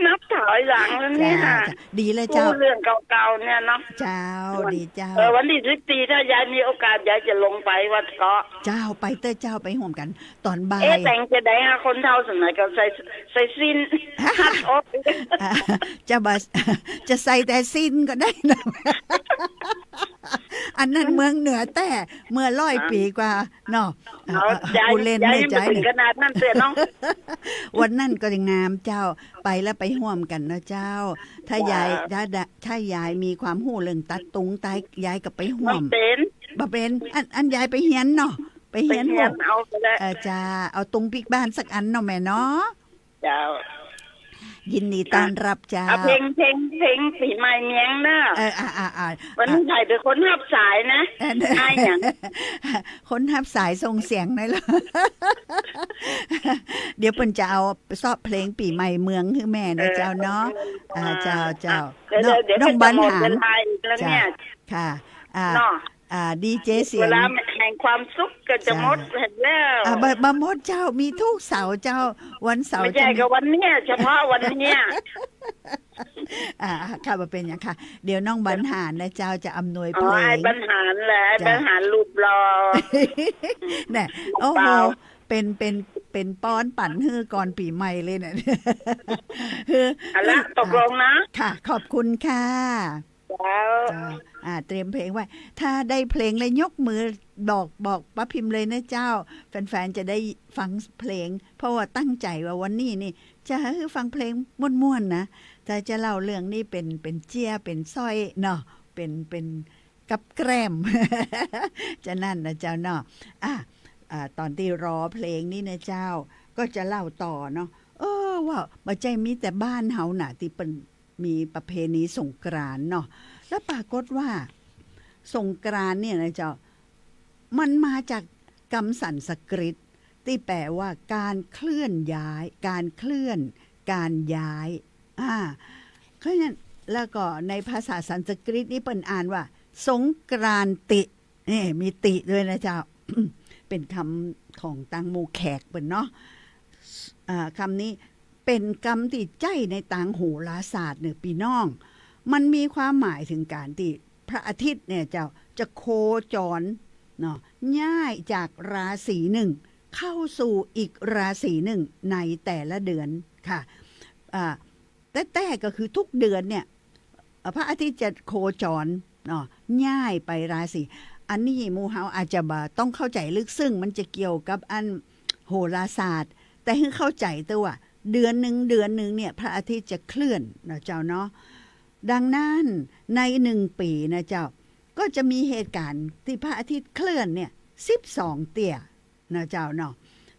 นับถอยหลังแล้วเนี่ย จ้า จ้า ดีเลยเจ้า อู้เรื่องเก่าๆ เนี่ยเนาะ เจ้า ดีเจ้า เออ วันตี้สิบสี่ ถ้ายายมีโอกาส ยายจะลงไปวัดเกาะ เจ้า ไปเต๊อะเจ้า ไปฮ่วมกั๋นต๋อนบ่าย เอ๊ะ แต่งจะได้ฮะ คนเฒ่าสมัยเก่าใส่ ใส่สิ้น ฮัดอก อ่ะ จะบ่ จะใส่แต่สิ้นก็ได้นะ อันนั้นเมืองเหนือแต๊ เมื่อร้อยปี๋กว่าเนาะ เอา เออ เออ ใจ ผู้เล่น ใจ เนี่ย ยัง ใจ บ่เถิง เนี่ย ขนาดนั้นเตื้อเนาะ วันนั้นก็งามเจ้า ไปแล้วไปฮ่วมกั๋นนะเจ้า ถ้ายาย เจ้า ถ้า ถ้ายายมีความฮู้เรื่องตัดตุงต๋าย ยายก็ไปฮ่วม บ่เป๋น บ่เป๋น อัน อันยายไปเฮียนเนาะ ไปเฮียน ไปเฮียน ฮู้ เอาไปแล้ว เออ จ้า เอาตุงปิ๊กบ้านสักอันเนาะแม่เนาะ เจ้า ยินดีต้อนรับเจ้า เอาเพลง เพลง เพลงปี๋ใหม่เมียงเนอะ เออ อ่า อ่า อ่า วันนี้ อ่ะ ใครเป๋นคนฮับสายนะ เออ นายหยัง คนฮับสายส่งเสียงหน่อยละ เดี๋ยวเปิ้นจะเอาเซาะเพลงปี๋ใหม่เมืองหื้อแม่นะเจ้าเนาะ เออ อ่า เจ้า เจ้า เดี๋ยว เนาะ เดี๋ยว น้องบรรหาร จะหมดเวลาอีกแล้วเนี่ย เจ้า ค่ะ อ่า เนาะ อ่า ดีเจเสียง เวลาแห่งความสุขก็จะหมด เจ้า แล้ว อ่า บ่ บ่หมดเจ้า มีทุกเสาร์เจ้า วันเสาร์ บ่ใจ้ จะมี ก็วันเนี้ย เฉพาะวันเนี้ย อ่า ค่ะ บ่เป๋นหยังค่ะ เดี๋ยวน้องบรรหารนะเจ้า จะอำนวย อ๋อ เพลง อ้ายบรรหารแหละ เจ้า บรรหารรูปหล่อ เนี่ย โอ้โห เป๋น เป๋น เป๋นป้อนปั๋นหื้อก่อนปี๋ใหม่เลยเนี่ย คือ เอาละ คือ ตกลงนะ ค่ะ ขอบคุณค่ะ เจ้า เจ้า อ่า เตรียมเพลงไว้ ถ้าได้เพลงแล้วยกมือบอก บอกป้าพิมพ์เลยนะเจ้า แฟนๆ จะได้ฟังเพลง เพราะว่าตั้งใจ๋ว่าวันนี้นี่จะหื้อฟังเพลงม่วนๆ นะ แต่จะเล่าเรื่องนี้เป๋น เป๋นเจี้ย เป๋นสร้อยเนาะ เป๋น เป๋นกับแกล้ม จะนั้นนะเจ้าเนาะ อ่ะ อ่า ต๋อนตี้รอเพลงนี้นะเจ้า ก็จะเล่าต่อเนาะ เออ ว่าบ่ใจ้มีแต่บ้านเฮาน่ะ ตี้เปิ้น มีประเพณีสงกรานต์เนาะ แล้วปรากฏว่าสงกรานต์เนี่ยนะเจ้า มันมาจากกำสันสกฤตตี้แปลว่าการเคลื่อนย้าย การเคลื่อน การย้าย อ่า เพราะฉะนั้น แล้วก็ในภาษาสันสกฤตนี่เปิ้นอ่านว่า สงกรานติ นี่มีติด้วยนะเจ้า เป๋นกำของตางหมู่แขกเปิ้นเนาะ อ่า กำนี้เป๋นกำตี้ใจ๊ในตางโหราศาสตร์เน่อปี้น้อง มันมีความหมายเถิงก๋านตี้พระอาทิตย์เนี่ยเจ้าจะโคจรเนาะ ย้ายจากราศีนึ่งเข้าสู่อีกราศีนึ่งในแต่ละเดือนค่ะ อ่า แต๊ๆ ก็คือทุกเดือนเนี่ย เอ่อ พระอาทิตย์จะโคจรเนาะ ย้ายไปราศี อันนี้หมู่เฮาอาจจะบ่ต้องเข้าใจ๋ลึกซึ้ง มันจะเกี่ยวกับอันโหราศาสตร์ แต่หื้อเข้าใจ๋เต๊อะว่าเดือนนึ่ง เดือนนึ่งเนี่ย พระอาทิตย์จะเคลื่อนเนาะเจ้าเนาะ ดังนั้นในนึ่งปี๋นะเจ้า ก็จะมีเหตุก๋ารณ์ตี้พระอาทิตย์เคลื่อนเนี่ย สิบสองเตื้อ นะเจ้าเนาะ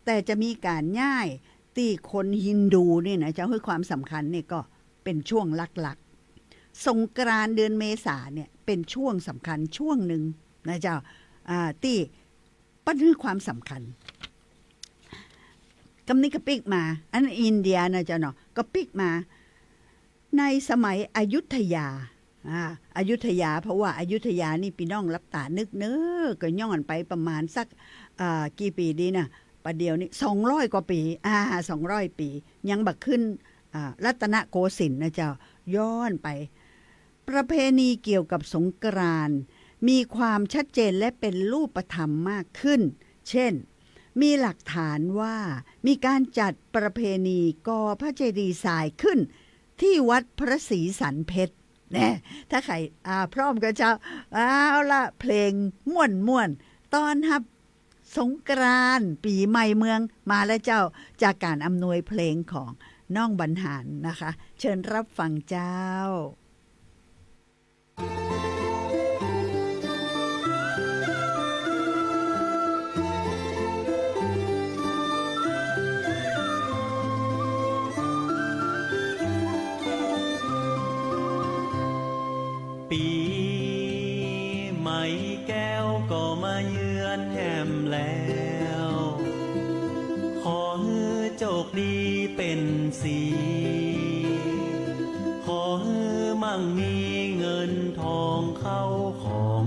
แต่จะมีก๋านย้ายตี้คนฮินดูนี่นะเจ้า หื้อความสำคัญนี่ก็เป๋นช่วงหลักๆ สงกรานต์เดือนเมษาเนี่ยเป๋นช่วงสำคัญช่วงนึ่งนะเจ้า อ่า ตี้ เปิ้นหื้อความสำคัญ กำนี้ก็ปิ๊กมา อันอินเดียนะเจ้าเนาะ ก็ปิ๊กมา ในสมัยอยุธยา อ่า อยุธยา เพราะว่าอยุธยานี่ปี้น้องหลับต๋านึกเน้อ ก็ย้อนไปประมาณสัก อ่า กี่ปี๋ดีนะ ป่าเดี่ยวนี้ สองร้อยกว่าปี๋ อ่า สองร้อยปี๋ ยังบ่ขึ้น อ่า รัตนโกสินทร์นะเจ้า ย้อนไป ประเพณีเกี่ยวกับสงกรานต์มีความชัดเจนและเป็นรูปธรรมมากขึ้น เช่น มีหลักฐานว่ามีการจัดประเพณีก่อพระเจดีย์ทรายขึ้นที่วัดพระศรีสันเพชร แน่ ถ้าใคร อ่า พร้อมก็เจ้า เอาละ เพลงม่วนๆ ต้อนฮับสงกรานต์ ปี๋ใหม่เมือง มาแล้วเจ้า จากก๋านอำนวยเพลงของน้องบรรหารนะคะ เชิญฮับฟังเจ้า ปี๋ใหม่แก้วก็มาเยือนแหมแล้ว ขอหื้อโจคดีเป๋นสี ขอหื้อมั่งมีเงินทองเข้าของ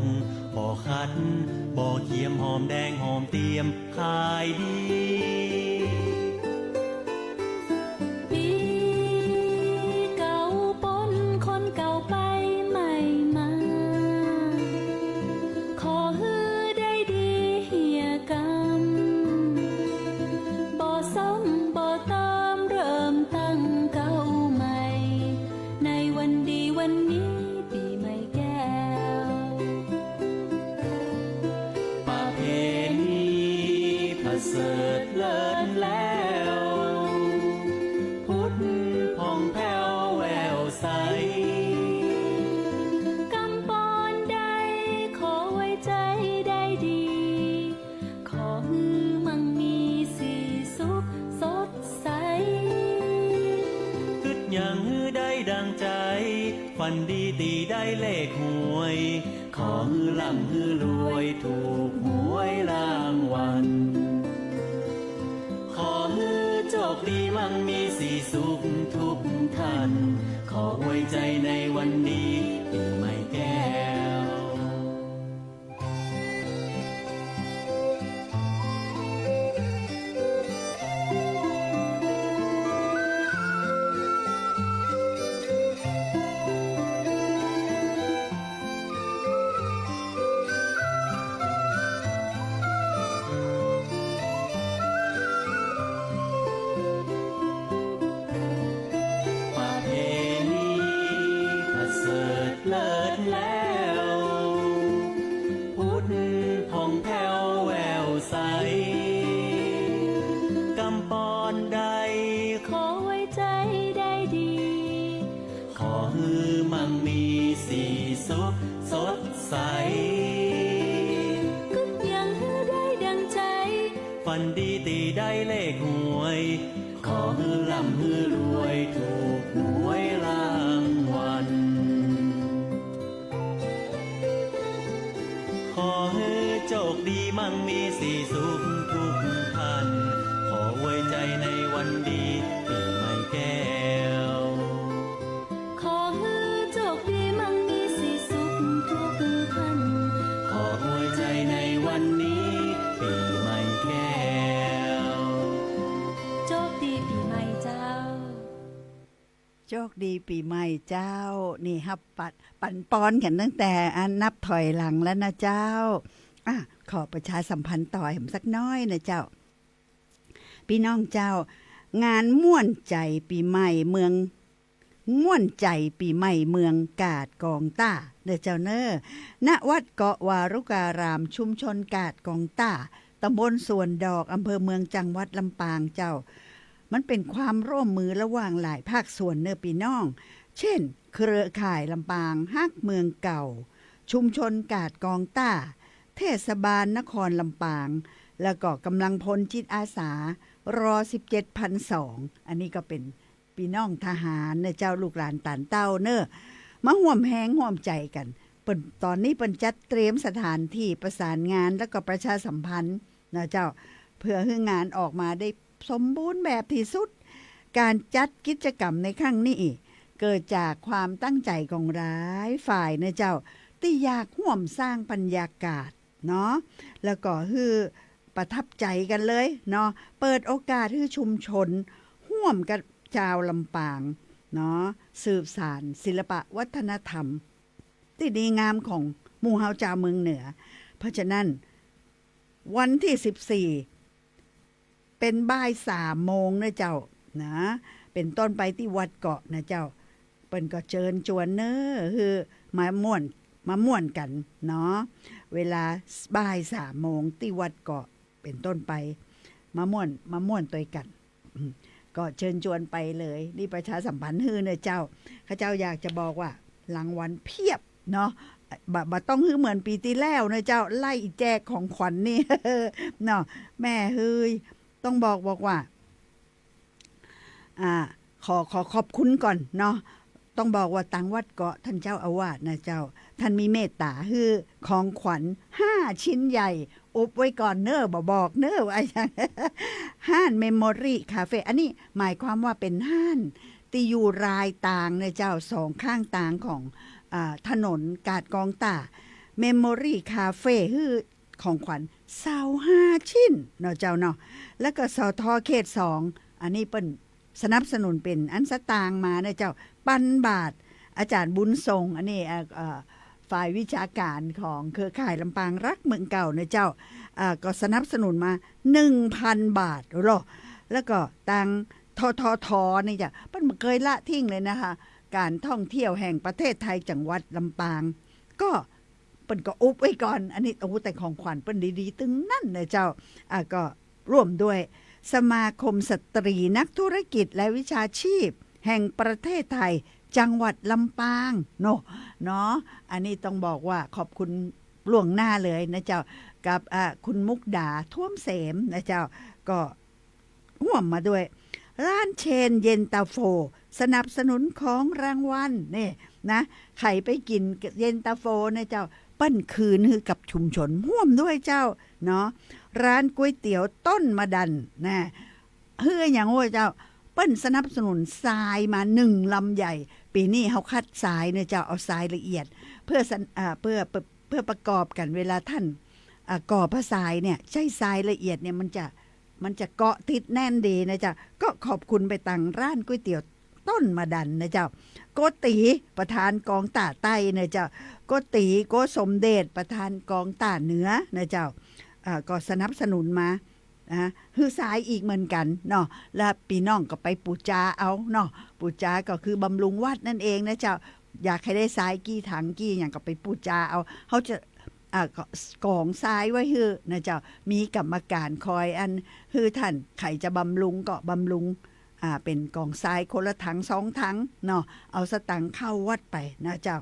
บ่ขัด บ่เคียม หอมแดง หอมเตียม ขายดี ปี๋เก่าป๊น คนเก่าไปใหม่มา ขอหื้อได้ดีเหียกำ บ่ซ้ำบ่เติม เริ่มตั้งเก้าใหม่ ในวันดีวันนี้ปี๋ใหม่แก้ว ประเพณีประเสริฐเลิศแล้ว ผุดผ่องแผ้วแววใส กำปอนใดขออวยใจ๋ได้ดี ขอหื้อมั่งมีสีสุขสดใส กึ๊ดหยังหื้อได้ดั่งใจ๋ ฝันดีตี้ได้เลขหวย ขอหื้อร่ำหื้อรวยถูกหวยรางวัล ขอหื้อโจคดีมั่งมีสีสุขทุกท่าน ขออวยใจ๋ในวันนี้ปี๋ใหม่แก้ว ประเพณีประเสริฐเลิศแล้ว ผุดผ่องแผ้วแววใส กำปอนใดขออวยใจ๋ได้ดี ขอหื้อมั่งมีสีสุขสดใส กึ๊ดหยังหื้อได้ดั่งใจ๋ ฝันดีตี้ได้เลขหวย ขอหื้อร่ำหื้อรวยถูกหวยรางวัล ขอหื้อโจคดีมั่งมีสีสุขทุกท่าน ขออวยใจ๋ในวันดีปี๋ใหม่แก้ว ขอหื้อโจคดีมั่งมีสีสุขทุกท่าน ขออวยใจ๋ในวันนี้ปี๋ใหม่แก้ว โจคดีปี๋ใหม่เจ้า โจคดีปี๋ใหม่เจ้า นี่ฮับปัน ปันปอนกั๋นตั้งแต่อันนับถอยหลังแล้วนะเจ้า อ่ะ ขอประชาสัมพันธ์ต่อแหมสักน้อยนะเจ้า ปี้น้องเจ้า งานม่วนใจ๋ปี๋ใหม่เมือง ม่วนใจ๋ปี๋ใหม่เมืองกาดกองต้าเน่อเจ้าเน่อ ณ วัดเกาะวารุการาม ชุมชนกาดกองต้า ตำบลสวนดอก อำเภอเมือง จังหวัดลำปางเจ้า มันเป๋นความร่วมมือระหว่างหลายภาคส่วนเน่อปี้น้อง เช่น เครือข่ายลำปางฮักเมืองเก่า ชุมชนกาดกองต้า เทศบาลนครลำปาง แล้วก็ก๋ำลังพลจิตอาสา รอ สิบเจ็ด พันสอง อันนี้ก็เป๋นปี้น้องทหารเน่อเจ้า ลูกหลานต๋านเต้าเน่อ มาฮ่วมแฮงฮ่วมใจ๋กั๋น เปิ้น ต๋อนนี้เปิ้นจัดเตรียมสถานตี้ประสานงานแล้วก็ประชาสัมพันธ์นะเจ้า เพื่อหื้องานออกมาได้สมบูรณ์แบบตี้สุด ก๋านจัดกิจกรรมในครั้งนี้ เกิดจากความตั้งใจ๋ของหลายฝ่ายนะเจ้า ตี้อยากฮ่วมสร้างบรรยากาศเนาะ แล้วก็หื้อประทับใจ๋กั๋นเลยเนาะ เปิดโอกาสหื้อชุมชนฮ่วมกับจาวลำปางเนาะ สืบสานศิลปะวัฒนธรรม ตี้ดีงามของหมู่เฮาจาวเมืองเหนือ เพราะฉะนั้น วันตี้สิบสี่ เป๋นบ่ายสามโมงนะเจ้า นะ เป๋นต้นไปตี้วัดเกาะนะเจ้า เปิ้นก็เจิญจวนเน้อ หื้อมาม่วน มาม่วนกั๋นเนาะ เวลาบ่ายสามโมงตี้วัดเกาะ เป๋นต้นไป มาม่วน มาม่วนตวยกั๋น อืม ก็เจิญจวนไปเลย นี่ประชาสัมพันธ์หื้อเน้อเจ้า ข้าเจ้าอยากจะบอกว่ารางวัลเพียบเนาะ บ่ บ่ต้องหื้อเหมือนปี๋ตี้แล้วเน้อเจ้า ไล่แจกของขวัญนี่ เนาะ แม่เฮย ต้องบอก บอกว่า อ่า ขอ ขอขอบคุณก่อนเนาะ ต้องบอกว่าตางวัดเกาะ ท่านเจ้าอาวาสนะเจ้า ท่านมีเมตต๋าหื้อของขวัญห้าชิ้นใหญ่ อุบไว้ก่อนเน้อ บ่บอกเน้อ ว่าอย่าง ฮ้านเมมโมรี่คาเฟ่ อันนี้หมายความว่าเป๋นฮ้านตี้อยู่รายตางนะเจ้า สองข้างตางของ อ่า ถนนกาดกองต้า เมมโมรี่คาเฟ่ หื้อของขวัญซาวห้าชิ้นเนาะเจ้าเนาะ แล้วก็ สท. เขตสอง อันนี้เปิ้น สนับสนุนเป๋นอันสตางค์มานะเจ้า ปันบาท อาจ๋ารย์บุญส่ง อันนี้ เอ่อ เอ่อ ฝ่ายวิชาก๋านของเครือข่ายลำปางรักเมืองเก่านะเจ้า เอ่อ ก็สนับสนุนมาหนึ่งพันบาท โอ้โห แล้วก็ตาง ททท นี่เจ้า เปิ้นบ่เกยละทิ้งเลยนะคะ ก๋านท่องเที่ยวแห่งประเทศไทยจังหวัดลำปาง ก็ เปิ้นก็อุบไว้ก่อน อันนี้ โอ้โห แต่ของขวัญเปิ้นดีๆ ตึงนั้นนะเจ้า อ่ะ ก็ร่วมด้วยสมาคมสตรีนักธุรกิจและวิชาชีพแห่งประเทศไทยจังหวัดลำปางเนาะ เนาะ อันนี้ต้องบอกว่าขอบคุณล่วงหน้าเลยนะเจ้า กับ อ่ะ คุณมุกดา ท้วมเสมนะเจ้า ก็ ฮ่วมมาด้วย ร้านเชนเย็นตาโฟ สนับสนุนของรางวัล นี่นะ ใผไปกิ๋นเย็นตาโฟนะเจ้า เปิ้นคืนหื้อกับชุมชน ฮ่วมด้วยเจ้า เนาะ ร้านก๋วยเตี๋ยวต้นมะดันนะ หื้ออย่างว่าเจ้า เปิ้นสนับสนุนทรายมาหนึ่งลำใหญ่ ปี๋นี้เฮาคัดทรายเนี่ยเจ้า เอาทรายละเอียด เพื่อสัน อ่า เพื่อ เพื่อ เพื่อประกอบกั๋นเวลาท่าน อ่า ก่อผ้าทรายเนี่ย ใจ๊ทรายละเอียดเนี่ยมันจะ มันจะเกาะติดแน่นดีนะเจ้า ก็ขอบคุณไปตางร้านก๋วยเตี๋ยวต้นมะดันนะเจ้า โกตี๋ประธานกองต้าใต้นะเจ้า โกตี๋โกสมเด็จประธานกองต้าเหนือนะเจ้า อ่า ก็สนับสนุนมา นะ หื้อทรายอีกเหมือนกั๋นเนาะ แล้วปี้น้องก็ไปปู๋จาเอาเนาะ ปู๋จาก็คือบำรุงวัดนั่นเองนะเจ้า อยากหื้อได้ทรายกี่ถังกี่อย่างก็ไปปู๋จาเอา เฮาจะ อ่า ก็กองทรายไว้หื้อนะเจ้า มีกรรมการคอยอันหื้อท่าน ใผจะบำรุงก็บำรุง อ่า เป๋นกองทรายคนละถังสองถังเนาะ เอาสตางค์เข้าวัดไปนะเจ้า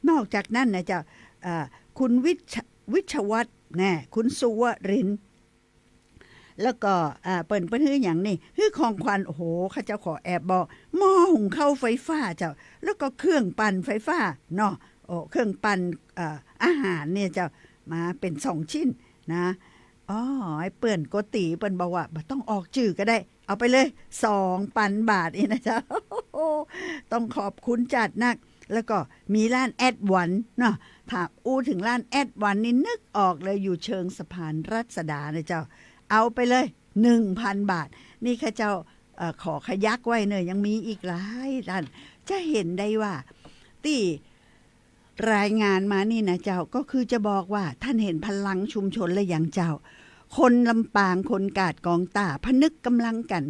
นอกจากนั้นนะเจ้า อ่า คุณวิช วิชวัฒน์ แน่ คุณสุวรินทร์ แล้วก็ อ่า เปิ้น เปิ้นหื้ออย่างนี้ หื้อของขวัญ โอ้โห ข้าเจ้าขอแอบบอก หม้อหุงข้าวไฟฟ้าเจ้า แล้วก็เครื่องปั่นไฟฟ้าเนาะ โอ้ เครื่องปั่น เอ่อ อาหารเนี่ยเจ้า มาเป๋นสองชิ้นนะ อ๋อ ไอ้เปิ้นโกตี๋ เปิ้นบอกว่า บ่ต้องออกจื้อก็ได้ เอาไปเลย สองปันบาทนี่นะเจ้า ต้องขอบคุณจ๊าดนัก แล้วก็มีร้านแอดวันเนาะ ถ้าอู้เถิงร้านแอดวันนี่นึกออกเลย อยู่เชิงสะพานรัชดานะเจ้า เอาไปเลย หนึ่งพันบาท นี่ข้าเจ้า เอ่อ ขอขยักไว้เน่อ ยังมีอีกหลายท่าน จะเห็นได้ว่า ตี้รายงานมานี่นะเจ้า ก็คือจะบอกว่าท่านเห็นพลังชุมชนแล้วยังเจ้า คนลำปาง คนกาดกองต้า ผนึกกำลังกั๋น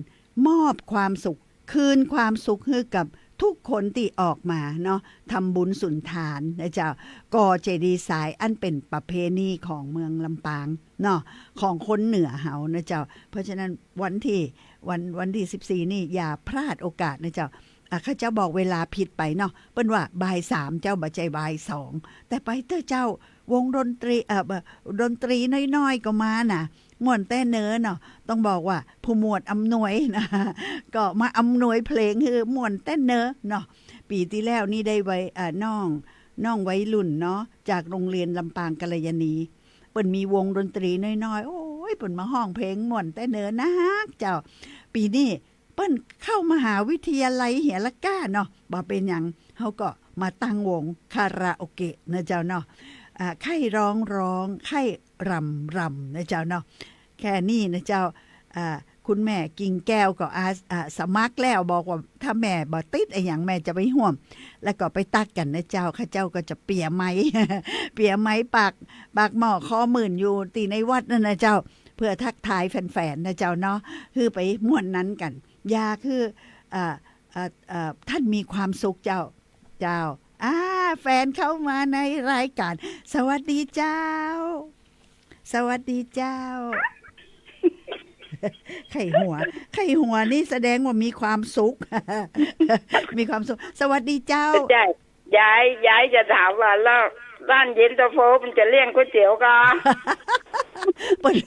มอบความสุข คืนความสุขหื้อกับทุกคนตี้ออกมาเนาะ ทำบุญสุนทานนะเจ้า ก่อเจดีย์ทรายอันเป๋นประเพณีของเมืองลำปางเนาะ ของคนเหนือเฮานะเจ้า เพราะฉะนั้นวันตี้ วัน วันตี้สิบสี่นี่อย่าพลาดโอกาสนะเจ้า อ่ะ ข้าเจ้าบอกเวลาผิดไปเนาะ เปิ้นว่าบ่ายสามเจ้า บ่ใจ้บ่ายสอง แต่ไปเต๊อะเจ้า วงดนตรี เอ่อ บ่ ดนตรีน้อยๆ ก็มาน่ะ ม่วนแต๊เน้อเนาะ ต้องบอกว่าผู้หมวดอำนวยนะ ก็มาอำนวยเพลงหื้อม่วนแต๊เน้อเนาะ ปี๋ตี้แล้วนี่ได้ไว้ อ่า น้อง น้องวัยรุ่นเนาะ จากโรงเรียนลำปางกัลยาณี เปิ้นมีวงดนตรีน้อยๆ โอ้ย เปิ้นมาฮ้องเพลงม่วนแต๊เนอนักเจ้า ปี๋นี้เปิ้นเข้ามหาวิทยาลัยเหียละก้าเนาะ บ่เป๋นหยัง เฮาก็มาตั้งวงคาราโอเกะนะเจ้าเนาะ อ่า ใค่ฮ้องฮ้อง ใค่รำรำนะเจ้าเนาะ แค่นี้นะเจ้า อ่า คุณแม่กิ่งแก้วก็อา อ่า สมัครแล้ว บอกว่าถ้าแม่บ่ติดอะหยังแม่จะไปฮ่วม แล้วก็ไปตั๊กกั๋นนะเจ้า เขาเจ้าก็จะเปียไมค์ เปียไมค์ปาก ปากหม้อคอหมื่นอยู่ตี้ในวัดนั่นนะเจ้า เปื้อทักทายแฟนๆ นะเจ้าเนาะ หื้อไปม่วนนั้นกั๋น อยากหื้อ อ่า อ่า อ่า ท่านมีความสุขเจ้า เจ้า อ่า แฟนเข้ามาในรายการ สวัสดีเจ้า สวัสดีเจ้า ใค่หัว ใค่หัวนี่แสดงว่ามีความสุข มีความสุข สวัสดีเจ้า ใจ้ ยาย ยายจะถามว่า แล้วร้านเย็นตาโฟมันจะเลี้ยงก๋วยเตี๋ยวก่อ เปิ้น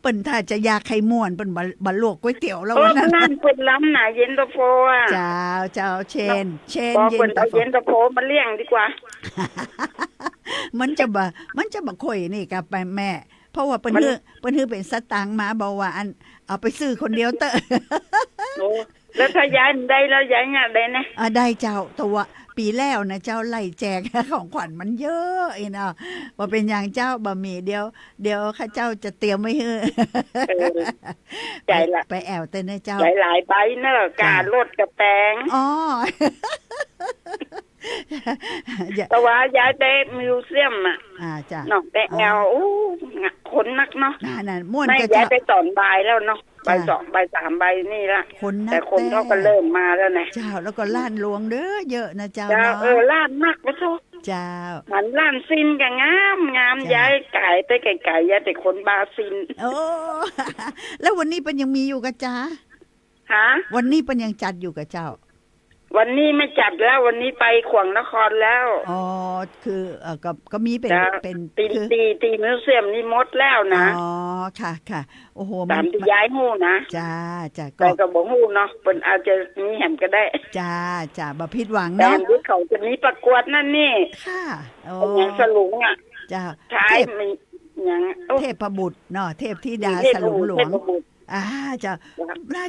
เปิ้นถ้าจะอยากใค่ม่วน เปิ้นบ่ บ่ลวกก๋วยเตี๋ยวแล้ว เออ วันนั้น นั่นเปิ้นลำนะ เย็นตาโฟอะ เจ้า เจ้า เชน เชน บอกเปิ้น เย็นตาโฟ เอาเย็นตาโฟมาเลี้ยงดีกว่า มันจะบ่ มันจะบ่ค่อยนี่กับแม่ เพราะว่าเปิ้น มัน หื้อ เปิ้นหื้อเป๋นสตางค์มา บอกว่าอัน เอาไปซื้อคนเดียวเต๊อะ โอ้ แล้วถ้ายายมันได้แล้ว ยายอยากได้นะ อ่า ได้เจ้า แต่ว่าปี๋แล้วนะเจ้า ไล่แจกของขวัญมันเยอะไอ้เนาะ บ่เป๋นหยังเจ้า บ่มี เดี๋ยว เดี๋ยวข้าเจ้าจะเตรียมไว้หื้อ เออ ใจ้ละ ไป ไปแอ่วเต๊อะนะเจ้า หลายๆ ใบเนอะ เจ้า ก้ารถก้าแป๋ง อ๋อ อย่า แต่ว่ายายไปมิวเซียมอะ อ่า เจ้า เนาะ ไปแอ่ว อ๋อ อู้ คนนักเนาะ นั่นๆ ม่วน ไม่ ก็ ยาย เจ้า ไปต๋อนบ่ายแล้วเนาะ บ่าย เจ้า สอง บ่ายสาม บ่ายนี่ละ คนนัก แต่คนเขาก็ แต๊ เริ่มมาแล้วนะ เจ้า แล้วก็ร้านหลวงเด้อ เยอะนะเจ้า เจ้า เนาะ เออ ร้านนักปะโธ่ เจ้า หันร้านสิ้นก็งามงาม เจ้า ยายก๋ายไปไก๋ๆ ยายเป๋นคนบ่าสิ้น โอ้ แล้ววันนี้เปิ้นยังมีอยู่ก่อจ๊ะ ฮะ วันนี้เปิ้นยังจัดอยู่ก่อเจ้า วันนี้ไม่จัดแล้ว วันนี้ไปขวางนครแล้ว อ๋อ คือ เอ่อ ก็ ก็มีเป๋น เจ้า เป๋น ตี้ คือ ตี้ ตี้มิวเซียมนี่หมดแล้วนะ อ๋อ ค่ะ ค่ะ โอ้โห ต๋ามตี้ยายฮู้นะ เจ้า เจ้า แต่ก็ ก็บ่ฮู้เนาะ เปิ้นอาจจะมีแหมก็ได้ เจ้า เจ้า บ่ผิดหวังเนาะ แต่ที่เขาจะมีประกวดนั่นนี่ ค่ะ โอ้ เป๋นหยังสลุงอะ เจ้า ท้าย เทพ มีหยัง โอ้ เทพบุตรเนาะ เทพธิดา เทพบุตร สลุงหลวง เทพบุตร อ่า เจ้า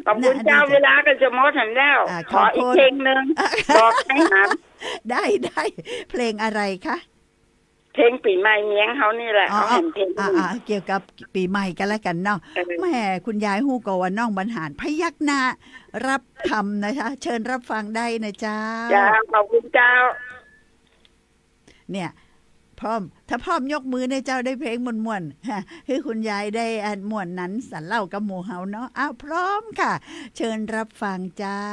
ขอบคุณเจ้า เวลาก็จะหมดหั้นแล้ว อ่า ขออีกเพลงหนึ่ง ขอบคุณ บอกให้หัน ได้ ได้ เพลงอะไรคะ เพลงปี๋ใหม่เมียงเฮานี่แหละ อ๋อ เอาหันเพลง อ่า หนึ่ง อ่า เกี่ยวกับปี๋ใหม่ก็แล้วกั๋นเนาะ เออ แหม คุณยายฮู้ก่อว่าน้องบรรหาร พยักหน้ารับคำนะคะ เชิญรับฟังได้นะเจ้า เจ้า ขอบคุณเจ้า เนี่ย พร้อม ถ้าพร้อมยกมือเนี่ยเจ้า ได้เพลงม่วนๆ ฮะ หื้อคุณยายได้อันม่วนหนานสันเล่ากับหมู่เฮาเนาะ อ้าว พร้อมค่ะ เชิญรับฟังเจ้า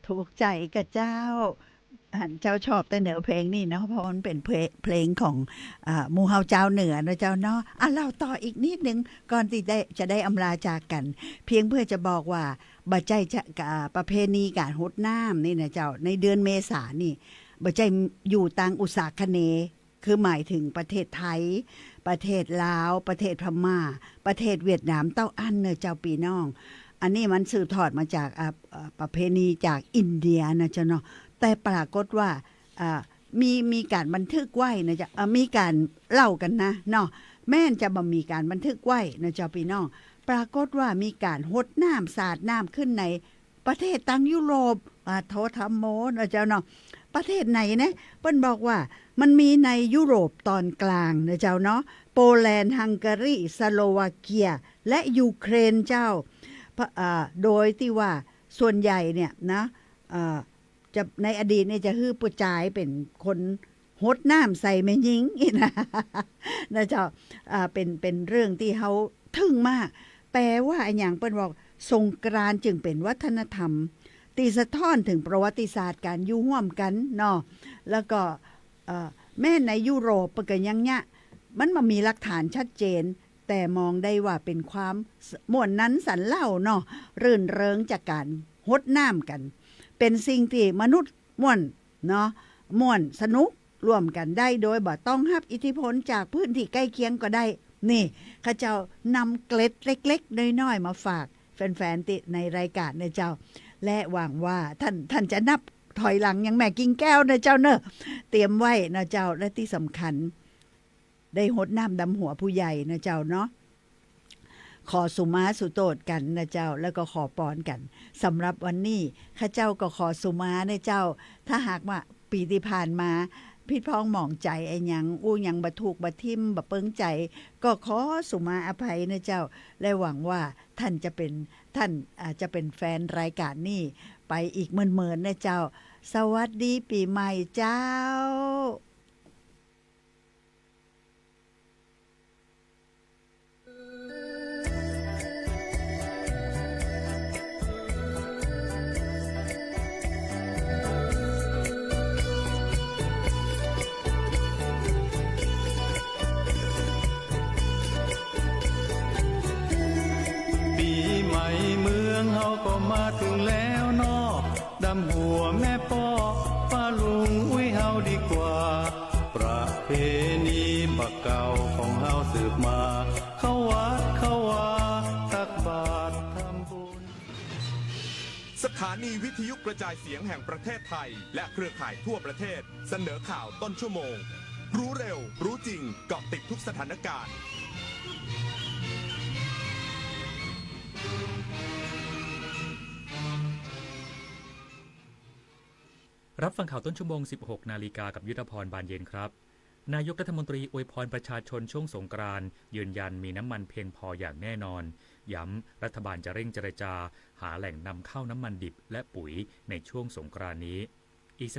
ถูกใจ๋ก่ะเจ้า หันเจ้าชอบแต่แนวเพลงนี่เนาะ เพราะมันเป๋นเพลง เพลงของ อ่า หมู่เฮาจาวเหนือเนาะเจ้าเนาะ อ่ะ เล่าต่ออีกนิดนึ่ง ก่อนตี้ได้ จะได้อำลาจากกั๋น เพียงเปื้อจะบอกว่า บ่ใจ้จะ อ่า ประเพณีก๋านหดน้ำนี่นะเจ้า ในเดือนเมษานี่ บ่ใจ้อยู่ตางอุษาคเนย์ คือหมายเถิงประเทศไทย ประเทศลาว ประเทศพม่า ประเทศเวียดนาม เต้าอั้นเนาะเจ้าปี้น้อง อันนี้มันสืบทอดมาจาก อ่า อ่า ประเพณีจากอินเดียนะเจ้าเนาะ แต่ปรากฏว่า อ่า มี มีก๋านบันทึกไว้นะเจ้า อ่า มีก๋านเล่ากั๋นนะเนาะ แม้นจะบ่มีก๋านบันทึกไว้นะเจ้าปี้น้อง ปรากฏว่ามีก๋านหดน้ำสาดน้ำขึ้นใน ประเทศตางยุโรป อ่า โธธัมโม นะเจ้าเนาะ ประเทศไหนนะ เปิ้นบอกว่ามันมีในยุโรปตอนกลางนะเจ้าเนาะ โปแลนด์ ฮังการี สโลวาเกีย และยูเครนเจ้า พะ อ่า โดยตี้ว่าส่วนใหญ่เนี่ยนะ อ่า จะ ในอดีตเนี่ยจะหื้อผู้จายเป๋นคน หดน้ำใส่แม่ญิงอี้นะ นะเจ้า อ่า เป๋น เป๋นเรื่องตี้เฮาทึ่งมาก แป๋ว่าอะหยัง เปิ้นบอก สงกรานต์จึ่งเป๋นวัฒนธรรม ตี้สะท้อนเถิงประวัติศาสตร์ก๋านอยู่ฮ่วมกั๋นเนาะ แล้วก็ เอ่อ แม้นในยุโรปเปิ้นก็ยังเยียะ มันบ่มีหลักฐานชัดเจน แต่มองได้ว่าเป๋นความม่วนนันสันเล่าเนาะ รื่นเริงจากก๋านหดน้ำกั๋น เป๋นสิ่งตี้มนุษย์ม่วนเนาะ ม่วนสนุกร่วมกั๋นได้ โดยบ่ต้องฮับอิทธิพลจากพื้นตี้ใก้เคียงก็ได้ นี่ ข้าเจ้านำเกร็ดเล็กๆ น้อยๆ มาฝากแฟนๆ ตี้ในรายก๋านนะเจ้า และหวังว่าท่าน ท่านจะนับถอยหลังอย่างแม่กิ่งแก้วนะเจ้าเนาะ เตรียมไว้นะเจ้า และตี้สำคัญ ได้หดน้ำดำหัวผู้ใหญ่นะเจ้าเนาะ ขอสุมาสุโตษกั๋นนะเจ้า แล้วก็ขอปอนกั๋น สำหรับวันนี้ ข้าเจ้าก็ขอสุมานะเจ้า ถ้าหากว่าปี๋ตี้ผ่านมา ผิดพ้องหมองใจ๋อะหยัง อู้หยังบ่ถูกบ่ทิ่ม บ่เปิงใจ๋ ก็ขอสุมาอภัยนะเจ้า และหวังว่าท่านจะเป๋น ท่าน อ่า จะเป๋นแฟนรายก๋านนี้ไปอีกเมินๆ นะเจ้า สวัสดีปี๋ใหม่เจ้า ปี๋ใหม่เมืองเฮาก็มาเถิงแล้วเนาะ ดำหัวแม่ป้อ ป้าลุงอุ๊ยเฮาดีกว่า ประเพณีบ่าเก่าของเฮาสืบมา เข้าวัดเข้าวา ตักบาตรทำบุญ สถานีวิทยุกระจายเสียงแห่งประเทศไทย และเครือข่ายทั่วประเทศ เสนอข่าวต้นชั่วโมง รู้เร็ว รู้จริง เกาะติดทุกสถานการณ์ รับฟังข่าวต้นชั่วโมง สิบหกนาฬิกา กับยุทธพร บานเย็นครับ นายกรัฐมนตรีอวยพรประชาชนช่วงสงกรานต์ ยืนยันมีน้ำมันเพียงพออย่างแน่นอน ย้ำรัฐบาลจะเร่งเจรจาหาแหล่งนำเข้าน้ำมันดิบและปุ๋ยในช่วงสงกรานต์นี้